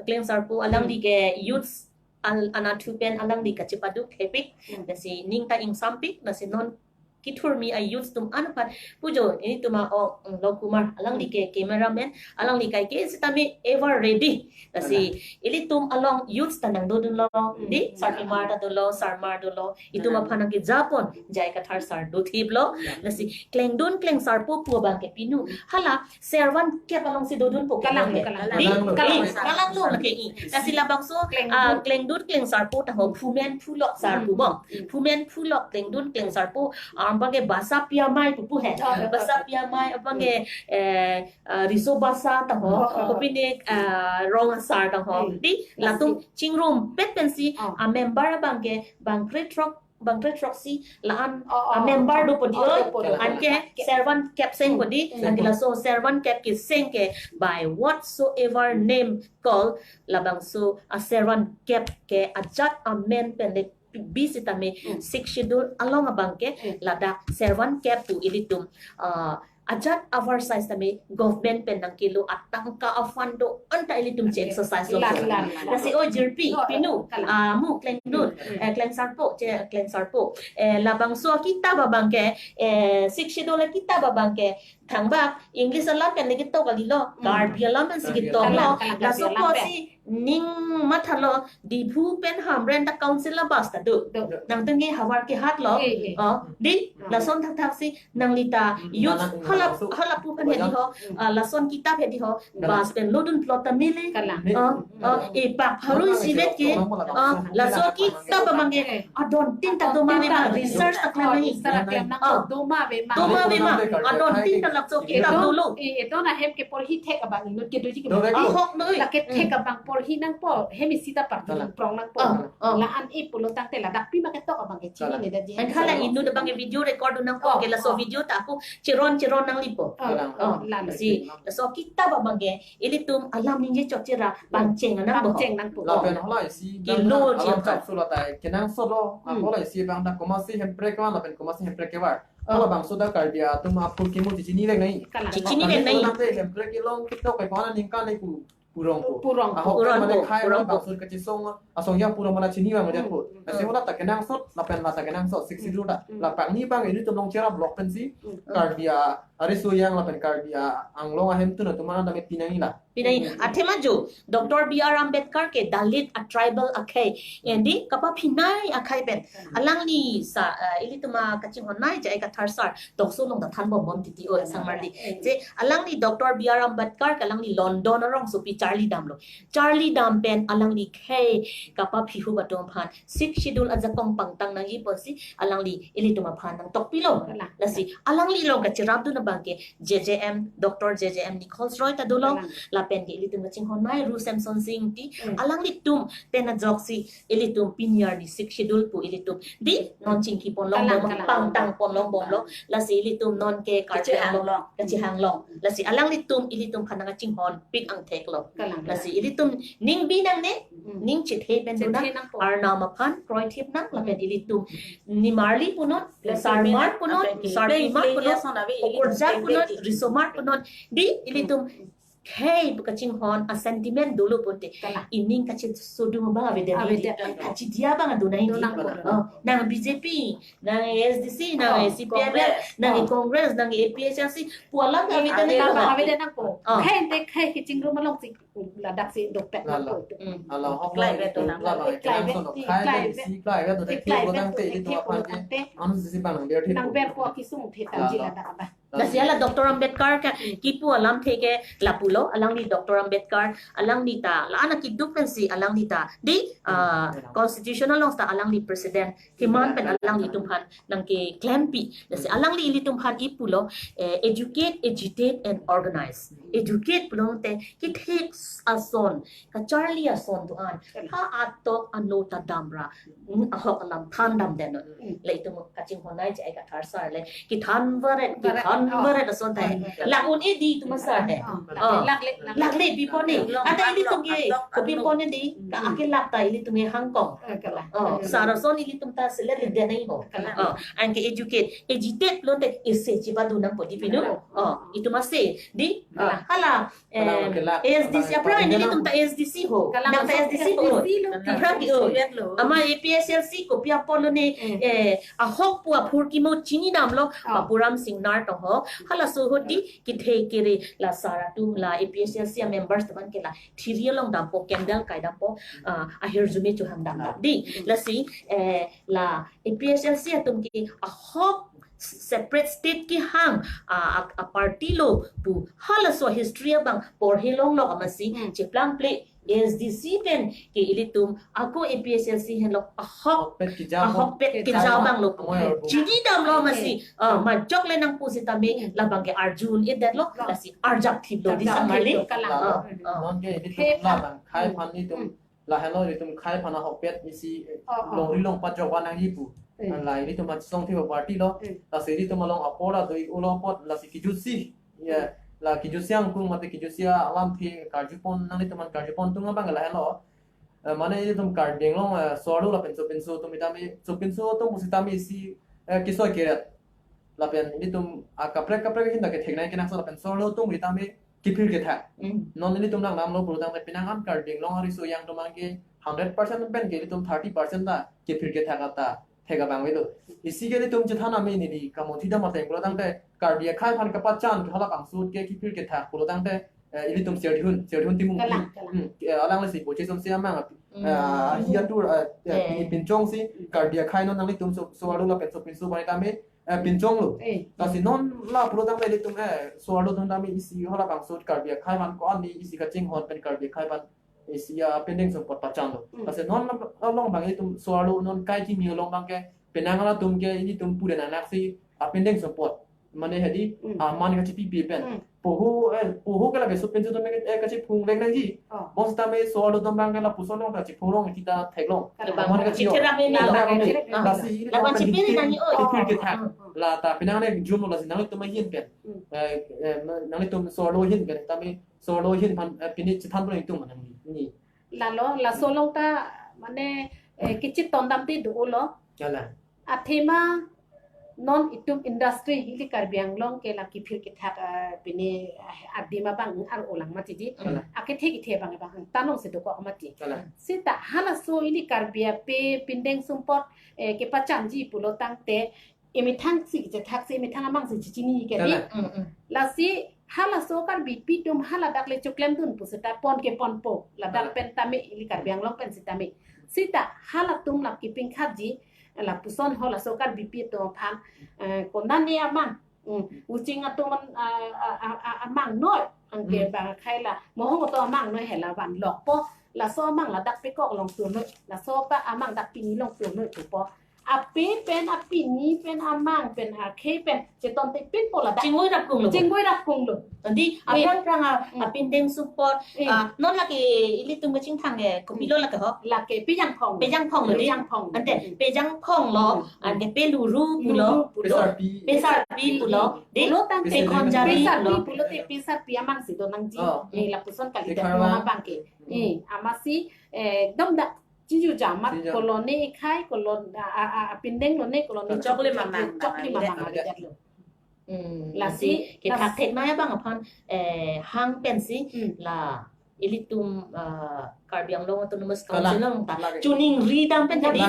klengsarpo alangli ke youths al-, anatthu pen alangli kachepaduk thepik. Hmm. Lasi ning ta ingsampik, lasi non kethurmi a-youths atum an aphan pujo, ilitum a-ong, mm, Longkumar, alangli ke cameraman, alangli kaike sitame ever ready. Lasi, Kalang. Ilitum along youths ta nangdodunlo, Hmm. di, sarpimar ta dolo, sarmar dolo, itum Kalang. Aphan nangkejapon, J I Kathar sar dothiplo, Hmm. lasi, klengdun klengsarpo pu abang ke pinu, hala, servant kep alongsi dodunpo Kalang, ke. Kalang. Di? Kalang. Kalang. Eh, Kalang lo lake i. Lasi labangso, Klengdun. Ah, klengdun klengsarpo ta ho, phumen phulok sarpo Hmm. mo. Hmm. Phumen phulok klengdun klengsarpo, ah, abang ke basa pi amei pupu he. Oh. Basa pi amei abang ke, eh, ah, riso basa ta ho, Oh, oh. Kopine, ah, rong asar ta ho. Hmm. Di, latum Lasi. Chingrumpet pensi, Oh. Ah, member abang ke, bang krethrok bang krethrok si la-an, Oh, ah, oh, member oh, dopo di oh, oi, dopo, dopo. Anke Ke- servant kep seng Hmm. Ko di, Hmm. anke laso servant kep keseng ke by whatsoever name call, labangso a-servant kep ke ajat amen pen le bi sitame Hmm. Sixth Schedule along abang ke Hmm. ladak servant kep pu ilitum, ah, ajat avar size tame government pen nangkelo atangka a-fund do-an ta ilitum che-exercise lo. Lan, lan, lan. Lasi o jirpi, Oh, pinu, kalang. Ah, mo klengdun, Hmm. Eh, klengsarpo, che, klengsarpo. Eh, labangso kitab abang ke, eh, Sixth Schedule kitab abang ke, thangbak, English alam pen le ketok kalilo, Hmm. Karbi alam pensi Karbi ketok alam. Lo. Kalang, kalang, Karbi Laso alam pen. Pusi ning mathalo, Diphu pen Hamren ta council a-bus ta do. Do. Nangtum ke havar kehat lo. Eh, eh. Oh, di, Hmm. lason thakthak si, nanglita, Hmm. youth, Nang-, hala, nang-, hala pu pen hedi ho, Hmm. Ah, lason kitab hedi ho, Kalang. Bus pen lodun plot ta mele. Kalang. Oh, Hmm. oh, eh, pak pharui Kalang. Sivet ke. Kalang. Oh, laso kitab abang ke, Eh. Adon tin ta doma ave ma, research ta klem nangji. Research ta klem nang Oh. doma ave ma. Doma ave ma. Adon tin ta laso kitab Edon, dolo. Eh, edon ahem ke porhi thek abang inut ke doji ke. Do bek lo. Ahok noi. Lake thek Hmm. abang porhi nangpo. Hem isi ta parti Kalang. Prong nangpo. Oh, oh. La-an e pulo tangte ladak pima ketok abang ke chini Kalang. Ne da je. An khala inut abang ke video record nangpo Oh, ke laso oh. Video ta ako chiron chiron nanglipo. Oh, Kalang. Oh, Oh, la la. Si, laso kitab abang ke ilitum alam ningje chokchera pangcheng nang bo. Pangcheng nangpo. Lapen halahei si Kilo abang dak alam chapsu latai kenangsot lo. Hmm. Halahei si abang dak komatsi Hemprek kevan lapen komatsi Hemprek kevar. Oh. Halabangso dak Karbi atum apul kimo chichinivek nangji. Kalang. Chichinivek nangji. Hemprek kelong ketok ke kona ningkan nai pu purong po. Purong po. Ahok Purong mane po, khai purong po. Bangso kachisong asong ya purong mana chini bang Hmm. Aja po. Hmm. Lasi hala ta kenangsot lapen la ta kenangsot Sixth Schedule ta. Hmm. Lapen ni abang ilitum Longcherap Block pensi Hmm. Karbi a Ari Suyang lapen Karbi a Anglong ahemtun atum an tame pinangji la. Pinangji. Hmm. Athema jo, Doctor B R Ambedkar ke Dalit a tribal akhei. Indi kapaphinei akhei pen. Alangli sa, eh, ilitum akachinghon nei J I Kathar sar, tokso along ta than bom bom titi o sangmarli. Je alangli Doctor B R Ambedkar ke alangli London arongsopi charli damlo. Charli dam pen alangli khei kapaphihup atum aphan Sixth Schedule ajakong pangtang nangji pusi alangli ilitum aphan nangtokpilo. Kalang. Lasi alangli along kacherapdun abang ke J J M, Doctor J J M Nichols Roy ta dolo. Kalang. La lapen ke ilitum kachinghon mai Ru Semson Sing Ingti, hmm, alanglitum pen ajoksi ilitum pini arni Sixth Schedule pu ilitum di non chingki ponlong, kalang, bom, kalang, pangtang ponlong bomlo. Lasi ilitum non ke Karbi Anglong, kachihang long, kachihang long. Lasi alanglitum ilitum aphan nangchinghon pik angthek lo. Kalang, kalang. Lasi ilitum ning bi nangne, hmm, ning chethe pen dona, chethe nangpo. Arnam aphan kroithip nang lapen, hmm, ilitum nimarli punon, lasi sarmar punon, ape ki sarpimar peng punon, ason ave, okorja peng punon, peng risomar punon. Di ilitum khei kachinghon a sentiment dolo pute. Kalang. Ining kachesodung abang avedet, avedet, avedet, kachidiya abang adonai. Donang di. Kodo. Oh, nang B J P, nang A S D C, nang, oh, C P I M L, Congress, nang, oh, Congress, nang A P H L C, pu alam, eh, avedet, avedet nang, nang, avedet nangpo. Oh. Khei ante khei kachingrum alongsi ladak si dopet, lalo, nangpo itum. Hmm. Lalo, hok, klai lo vet itum donang. Lalo, eh, klai vet, klangso lo, eh, khai klai vet, vet, si klai vet, eh, klai vet, klai vet, vet, te ilitum klai aphan vet ke, ante. Anu sisi bang nang ber thip, nang ber pu akesung the, lalo, tangji ladak abang. Lasi hala Doctor Ambedkar ke, hmm, kipu alam athe ke lapu lo, alangli Doctor Ambedkar, alangli ta, la-an akeduk pensi alangli ta, di, hmm, ah, hmm, constitutional laws ta alangli president, keman pen, hmm, alanglitum aphan nangkeklempi. Lasi alangli ilitum aphan kipu lo, eh, educate, agitate and organize. Educate pulote kethek ason, kacharli ason do-an, ha atok ano ta damra, hmm, ahok alam than damdetnon. Hmm. La itum kachinghon nai je ai kathar sar le, kethan varet, varet, kethan, oh, varet ason tahai. Oh, oh. Lak un-e di itum asar he. Oh, oh. Lak le, lak le. Lak le bipon e. Long, ante long, ilitum ke, long, kopi long, pon e di, hmm, ka ake lak ta ilitum ke hangkong. Eh, kalang. Oh, hmm, sar ason ilitum ta selet le dia nai ho. Kalang. Oh, anke educate, agitate pulote ese chepadu nangpo di pinu. Kalang. Oh, itum ase di, kalang, ah, hala, kalang, eh, kalang, A S D C, kalang, aphrang ini kalang, itum ta A S D C ho. Kalang, nang ta A S D C ho. A S D C lo. Aphrang, oh. Lo. Ama A P H L C kopi apotlo ne, hmm, eh, ahok pu aphurkimo chinidamlo, oh, Bapuram Singnar tong ho. Halaso ho di, kethe kere la sar atum la A P H L C a members teman ke la thiri along dampo, candle kai dampo, ah, ahirjume chohang dam, oh, di. Hmm. Lasi, eh, la A P H L C atum ke ahok separate state kehang, ah, a, a party lo pu halaso history abang porhe longlok amatsi, hmm, cheplangple A S D C pen ke ilitum ako A P H L C henlo ahok, ahokpet kejam, ahokpet kejam, kejam abang lo pu. Amoy arpu. Chinidamlo amatsi, ah, majok le nangpu sitame, hmm, labang ke arju un-edetlo, lo, lasi arjap thiplo di, arjap thiplo, sangkali. Kalang. Ah, ah. Non ke ilitum, he, labang khai, hmm, aphan ilitum, hmm, lahenlo ilitum khai aphan ahokpet isi, eh, oh, oh, longri longpat jokvan nangji pu. Eh. La ilitum achesong thip aparty lo. Eh. Lasi ilitum along apor ado-ik ulo apot lasi kejutsi. Ya, eh, la kejutsi angkung mate kejutsi alamthe karjupon, nanglitum aphan karjupon tung abang lahenlo. Eh, mane ilitum Karbi Anglong, eh, so-arlo lapen sopinso atum itame, sopinso atum pusitame isi, eh, kesoi keret. Lapen ilitum akaprek kaprek ahin ta kethek nai kenangsot lapen so-arlo atum itame kephir kethak. Mm. Non ilitum nangdamlo pulotangte penang an Karbi Anglong ariso yang atum abang ke hundred percent pen ke ilitum thirty percent ta kephir kethak ta thek abang avelo. Isi ke ilitum chethan ame neli kamothi dam ateng pulotangte Karbi akhei aphan kapachan ke halabangso ke kephir kethak pulotangte, eh, ilitum Serdihun, Serdihun Timung. Kalang, kalang. Hmm, eh, alanglisi Boche Jomsi amang, hmm, eh, ahi atur, eh, eh, eh, pini pinchongsi Karbi akhei non nanglitum so, so-arlo lapen sopinso abang tame, eh, pinchonglo. Eh. Lasi non la pulotangte ilitum, eh, so-arlo atum tame isi halabangso Karbi akhei aphan ko-an ni isi kachinghon pen Karbi akhei aphan isi apindeng sumpot pachanlo. Hmm. Lasi non along abang ilitum so-arlo non kai kimi along abang ke penang halatum ke ilitum pure nangnaksi apindeng sumpot. Mane hedi, hmm, aman kachipipi pen. Hmm. Poho, eh, poho ke lake sopinso atum ke, eh, kachiphung vek nangji. Oh. Bonsitame so-arlo atum abang ke lapuson along kachiphung long kita theklong. Kalang. Aman kachi-o. Chithe rame lo. Chithe rame lo. Ah. Lasi, labang chipiri nangji, oh, kephir kethak. Hmm, hmm. La ta penang ne jumlo lasi nanglitum ahin pen. Hmm. Eh, eh, nanglitum so-arlo ahin pen. Tame so-arlo ahin aphan, eh, pini chethan pon itum mane ni. Lalo, laso along ta mane, eh, kechetong dam te dolo. Kalang. Athema non itum industry ili Karbi Anglong ke la kephir kethak, eh, pini, eh, adim abang ar-olang mati di. Kalang. Akethe kethe abang abang tanong si dokok mati. Kalang. Seta halaso ili Karbi ape pindeng sumpot, eh, kepachanji pulotangte emethang si kechethaksi, emethang amang si chechini ke di. Kalang. Mm, mm. Lasi halaso Karbipi atum haladak le choklemdun puseta pon ke ponpo. Ladak, kalang, pen tame ili Karbi Anglong pen sitame. Seta halatum la kepingkhatji, lapuson halaso Karbipi atum aphan, eh, konane amang. Mm. Uching atum an, ah, ah, ah, ah, amang noi. Anke, mm, bang akhei la mohong atum amang noi hela vanlokpo. Laso amang ladak pekok longturnoi. Laso pa amang dak pini longturnoi pupo. Ape pen, apini pen, amang pen, akhei pen, cheton te pin po ladak. Chingoi rap kung lo. Chingoi rap kung lo. Adi, Eh. aphrang phrang a, Mm. apindeng support, Eh. ah, non lake ilitum kachingthang ke, kopilo lake ho. Lake pejang phong. Pejang phong lo di. Pejang phong. Ante, pejang phong lo, Mm. ante peluru pulo. Luru pulo. Pesarpi. Pesarpi pulo. Di. Pulo tangte Pekhonjari pesarpi pulo. Pulote pesarpi amang si do nangji. Oh. Eh, lapuson kali Pekhara. Tanglo abang ke. Eh, amatsi, eh, dom dak. Chiju jamat Chiju. Koloni ikhai, kolon, a, a, a, apindeng lone, koloni Choklim amang, Choklim amang. Amang. Amang. Hmm, Lasi, lasi, kethak thek nai abang aphan, eh, hang pensi, Hmm. la, ilitum, ah, Karbi Anglong Autonomous Kalang. Council along ta. Lake. Chuning ri dam pen Lake. tadi.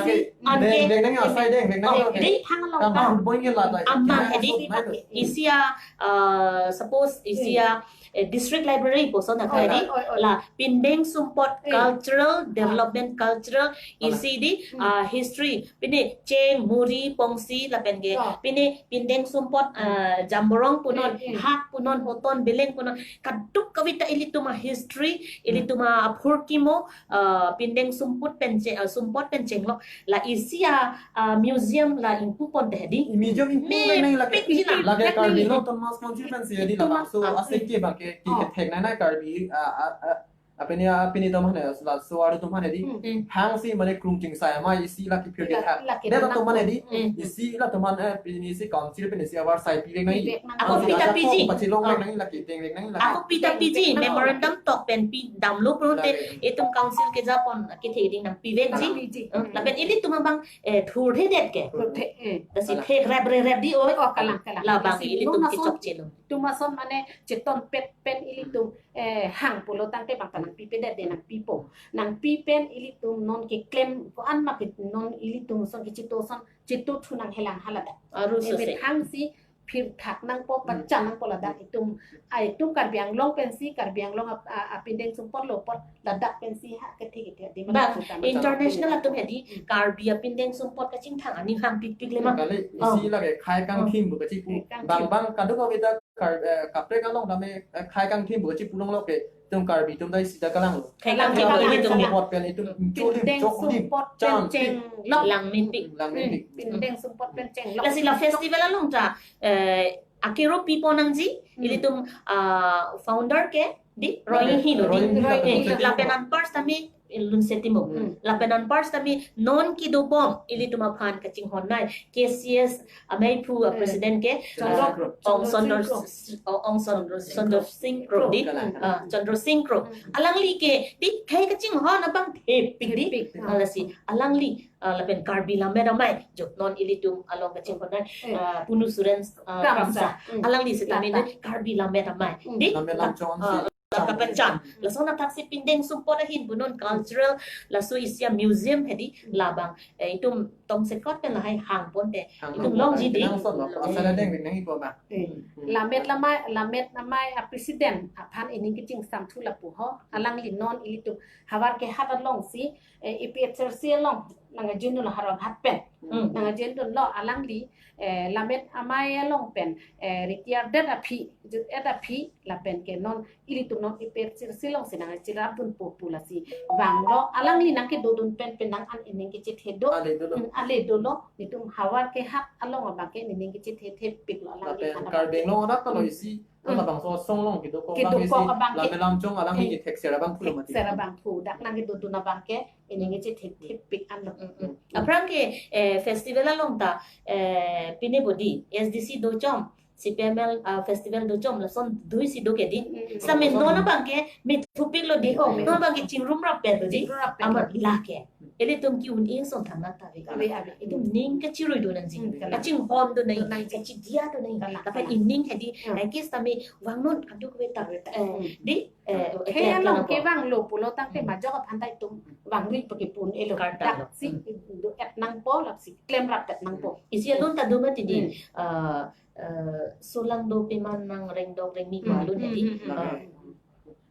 Deng, deng, deng, asai deng, deng, Oh, deng. di hang along Tang ta. Hut boy ke lata. Amang hedi. Isi a, ah, suppose, isi a, eh, district library puson na Oi, hedi. oi, oi. La, pindeng sumpot Eh. cultural, development cultural, Ala. isi di, Hmm. ah, history. Pine, cheng, muri, pongsi, lapen ke. Oh. Pine, pindeng sumpot, ah, jamborong punon, Eh, eh. hak punon, hoton, beleng punon. Kaduk kavita ilitum a history, ilitum a phurkimo, ah, pindeng sumpot pen che, ah, sumpot pen chenglok. La isi a, ah, museum la ingpu pon te hedi. Museum ingpu Me nang lake. pik jina. Lake Karbi Anglong Autonomous Council pensi hedi labangso Ah. asai ke abang ke, ke, Oh. kethek nai nai Karbi, ah, ah, ah, apini, apini atum aphan, laso aru atum aphan hedi. Hmm. Hmm. Hangsi mane krungching sai ama isi lake phir La-, kethak. lake Dera nang atum aphan hedi. Hmm. Isi la atum aphan, eh, pini isi council pini isi awar sai pi nang. Pivek nang. Ako Council pita ajak piji. Pachilong Ah. nang lake, deng nang lake. Ako pita piji, memorandum tok pen pi damlo pronte, Lake. Itum council kejapon, kethe ding nang pivek ji. Piji. Eh, lapen ilitum abang, eh, thur thedet ke. Rute, eh. Lasi thek rap re rap di oi. Oh, kalang, kalang. Labang Lasi ilitum luna son, kechok chelo. Tuma son mane cheton pet pen ilitum, eh, hang pulo tangte bang ta nangpipedet de nangpipo. Nangpi pen ilitum non keklem ko-an ma ke non ilitum son kechito son chito thu nanghelang haladak. Aru Eh, sose. Methang si phirthak nangpo, pachan nangpo ladak itum, ai itum Karbi Anglong pensi, Karbi Anglong ap-, a-, apindeng sumpot lo pot ladak pensi ha kethe kethe di. Bang, Mana international kita atum hedi, Karbi apindeng sumpot kachingthang aning hang pikpik le ma. Kali isi lake khai kangthim bu kachipu. Eh, kangthim. Bang bang kadokave ta Kar-, eh, kaprek along tame, eh, khai kangthim bu kachipu longlo ke. Itum Karbi atum ta isi ta kalang lo. Khai kangthim bu ilitum ya. Sumpot pen itum cholim Pindeng choklim. sumpot pen chenglok. Langmepik. Langmepik. Pindeng sumpot pen chenglok. Lasi la festival along ta, eh, akero pipo nangji, Hmm. ilitum, ah, founder ke, di, Roy Hing lo di. Roy Hing. Eh, lapen anpar tame, eh, Lunse Timung. Hmm. Lapen anpar tame, non kedobom, ilitum aphan kachinghon nai, K C S, amei phu, ah, Hmm. president ke, Chandra ah, Group. Ong Sondor, Group. Ong Sondor, Sondor Sing Kro di. Kalang. Ah, Chandra Sing Kro. Hmm. Alangli ke, di, khai kachinghon abang thepik di. Thepik. Ah, lasi, alangli, ah, lapen Karbi Lammet Amei, jo non ilitum along kachinghon nai, Eh. ah, Punu Suren, ah, Kramsa. Kramsa. Hmm. Alangli sitame Lata. di Karbi Lammet Amei. Hmm. Di, Lammet Lamchong ah, si. Kapachan. Lason athak si pindeng sumpot ahin punon cultural, laso isi a museum hedi labang. Eh, itum tongsekot pen lahai hang ponte. Itum longji di. Nang son lo, asal ada yang nang ipo ba. Eh, Lammet Amei, Lammet Amei a president aphan ining kachingsamthu lapu ho, alangli non ilitum havar kehat along si, eh, A P H L C along nangkejun lo Howraghat pen. Hmm. Nangkejun lo alangli, eh, Lammet Amei along pen, eh, retire det aphi, jut et aphi, lapen ke non ilitum non A P H L C along si nangkachirap dunpo pu lasi vanglo, alangli nangkedodun pen pen nang an ining kachethe do. Ale dolo. Hmm, ale dolo, itum havar kehat along abang ke ining kachethe thepik lo alangli. Lapen Karbi Anglong arat lo isi. Hmm. Labangso asong along kedokok Kedokok abang isi. Abang ke. Lammet Lamchong alangli kethek ser abang phu mati. Ser abang phu, dak nangkedodun abang ke ining kachethe thepik an lo. Mm, mm. Aphrang ke, eh, festival along ta, eh, pine bodi, S D C dochom, C P M L, ah, festival dochom, lason dui si do ke di. Mm, mm. Sitame non abang ke, methupik lo di. Oh, Non abang ke chingrum rap pen lo di. Chingrum rap pen. Amat lake. Ilitum ke-un-e ason thangnat ta ave. Ave, ave. Itum ning kachirui do nangji. Hmm, kalang. Kachinghon do nang. Do nangji. Kachidia do nang. Kalang, Lapen kalang. Ining hedi. Hmm. Angkis tame vangnon kadokave ta. Eh, Hmm. di, eh, Kaya eh, long kalang ke po. vanglo pulo tangte majok aphan ta itum vangri pake pun elo. Karta lo. Dak si do et nangpo, lap si klem rap et nangpo. Isi alun ta do mati di. Hmm. Ah, eh, solang do peman nang rengdok rengmi Hmm. malun hedi. Hmm, hmm, hmm. Ah.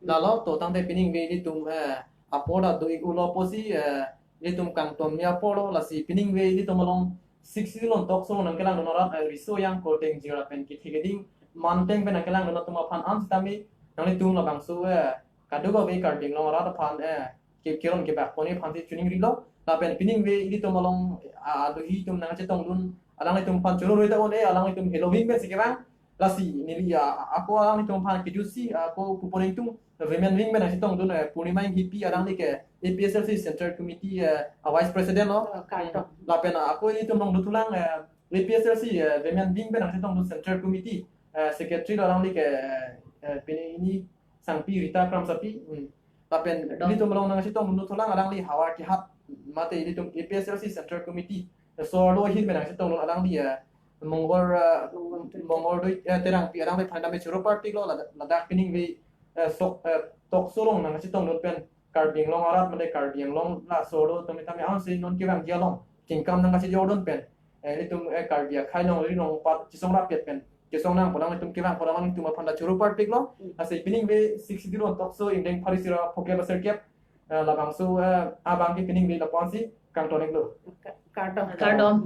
Lalo to tangte pining ve ilitum, eh, apor ta do-ik ulo pusi, eh, ilitum kangton mi apor lo, lasi pining ve ilitum along sixty along talk show nangkelang dun arat, eh, riso yang korteng jira pen kethek keding, manteng pen nangkelang dun atum aphan an sitame, nanglitum labangso, eh, kadokave Karbi Anglong arat aphan, eh, ke kiron kebak pon aphan si chuning rilo, Lapen piningve ilitum along, ah, alohi atum nangchetongdun, alanglitum aphan choro roi ta un-e, alanglitum heloving pensi kevang. Lasi neli, ah, ako alanglitum aphan kejutsi, ako pupo ningtung, women wing pen nangchetongdun, eh, Purnima Enghipi, alangli ke A P S L C Central Committee, eh, a Vice President lo. Oh, kardom. Lapen, ah, ako ilitum along dothulang, eh, A P S L C, eh, women wing pen nangchetongdun Central Committee, eh, Secretary lo, alangli ke, eh, eh, pini ini Sangpi Rita Kramsapi. Hmm. Lapen, kardom, ilitum along nangchetongdun dothulang alangli havar kehat mate ilitum A P S L C Central Committee, eh, so-arlo ahin pen nangchetongdun alangli, eh, Mongol, eh, Mongol Doi, eh, Terangpi, alangliphan tame choro parpiklo. Lad-, ladak piningve, eh, sok, eh, talk show along nangchetongdun pen Karbi Anglong arat mate Karbi Anglong laso arlo tame tame ansi non kevangji along kingkam nangkachejordun pen, eh, ilitum, eh, Karbi akhei along ri along pat chesong rapet pen chesong nangpo, alanglitum kevangpo, alanglitum aphan ta choro parpiklo. Hmm. Lasi piningve Sixth Schedule on talk show ingdeng pharo isi ra phokep asirkep, eh, labangso, eh, abang ke piningve lapu-ansi kangton-iklo. Ka-, kardom. Kardom.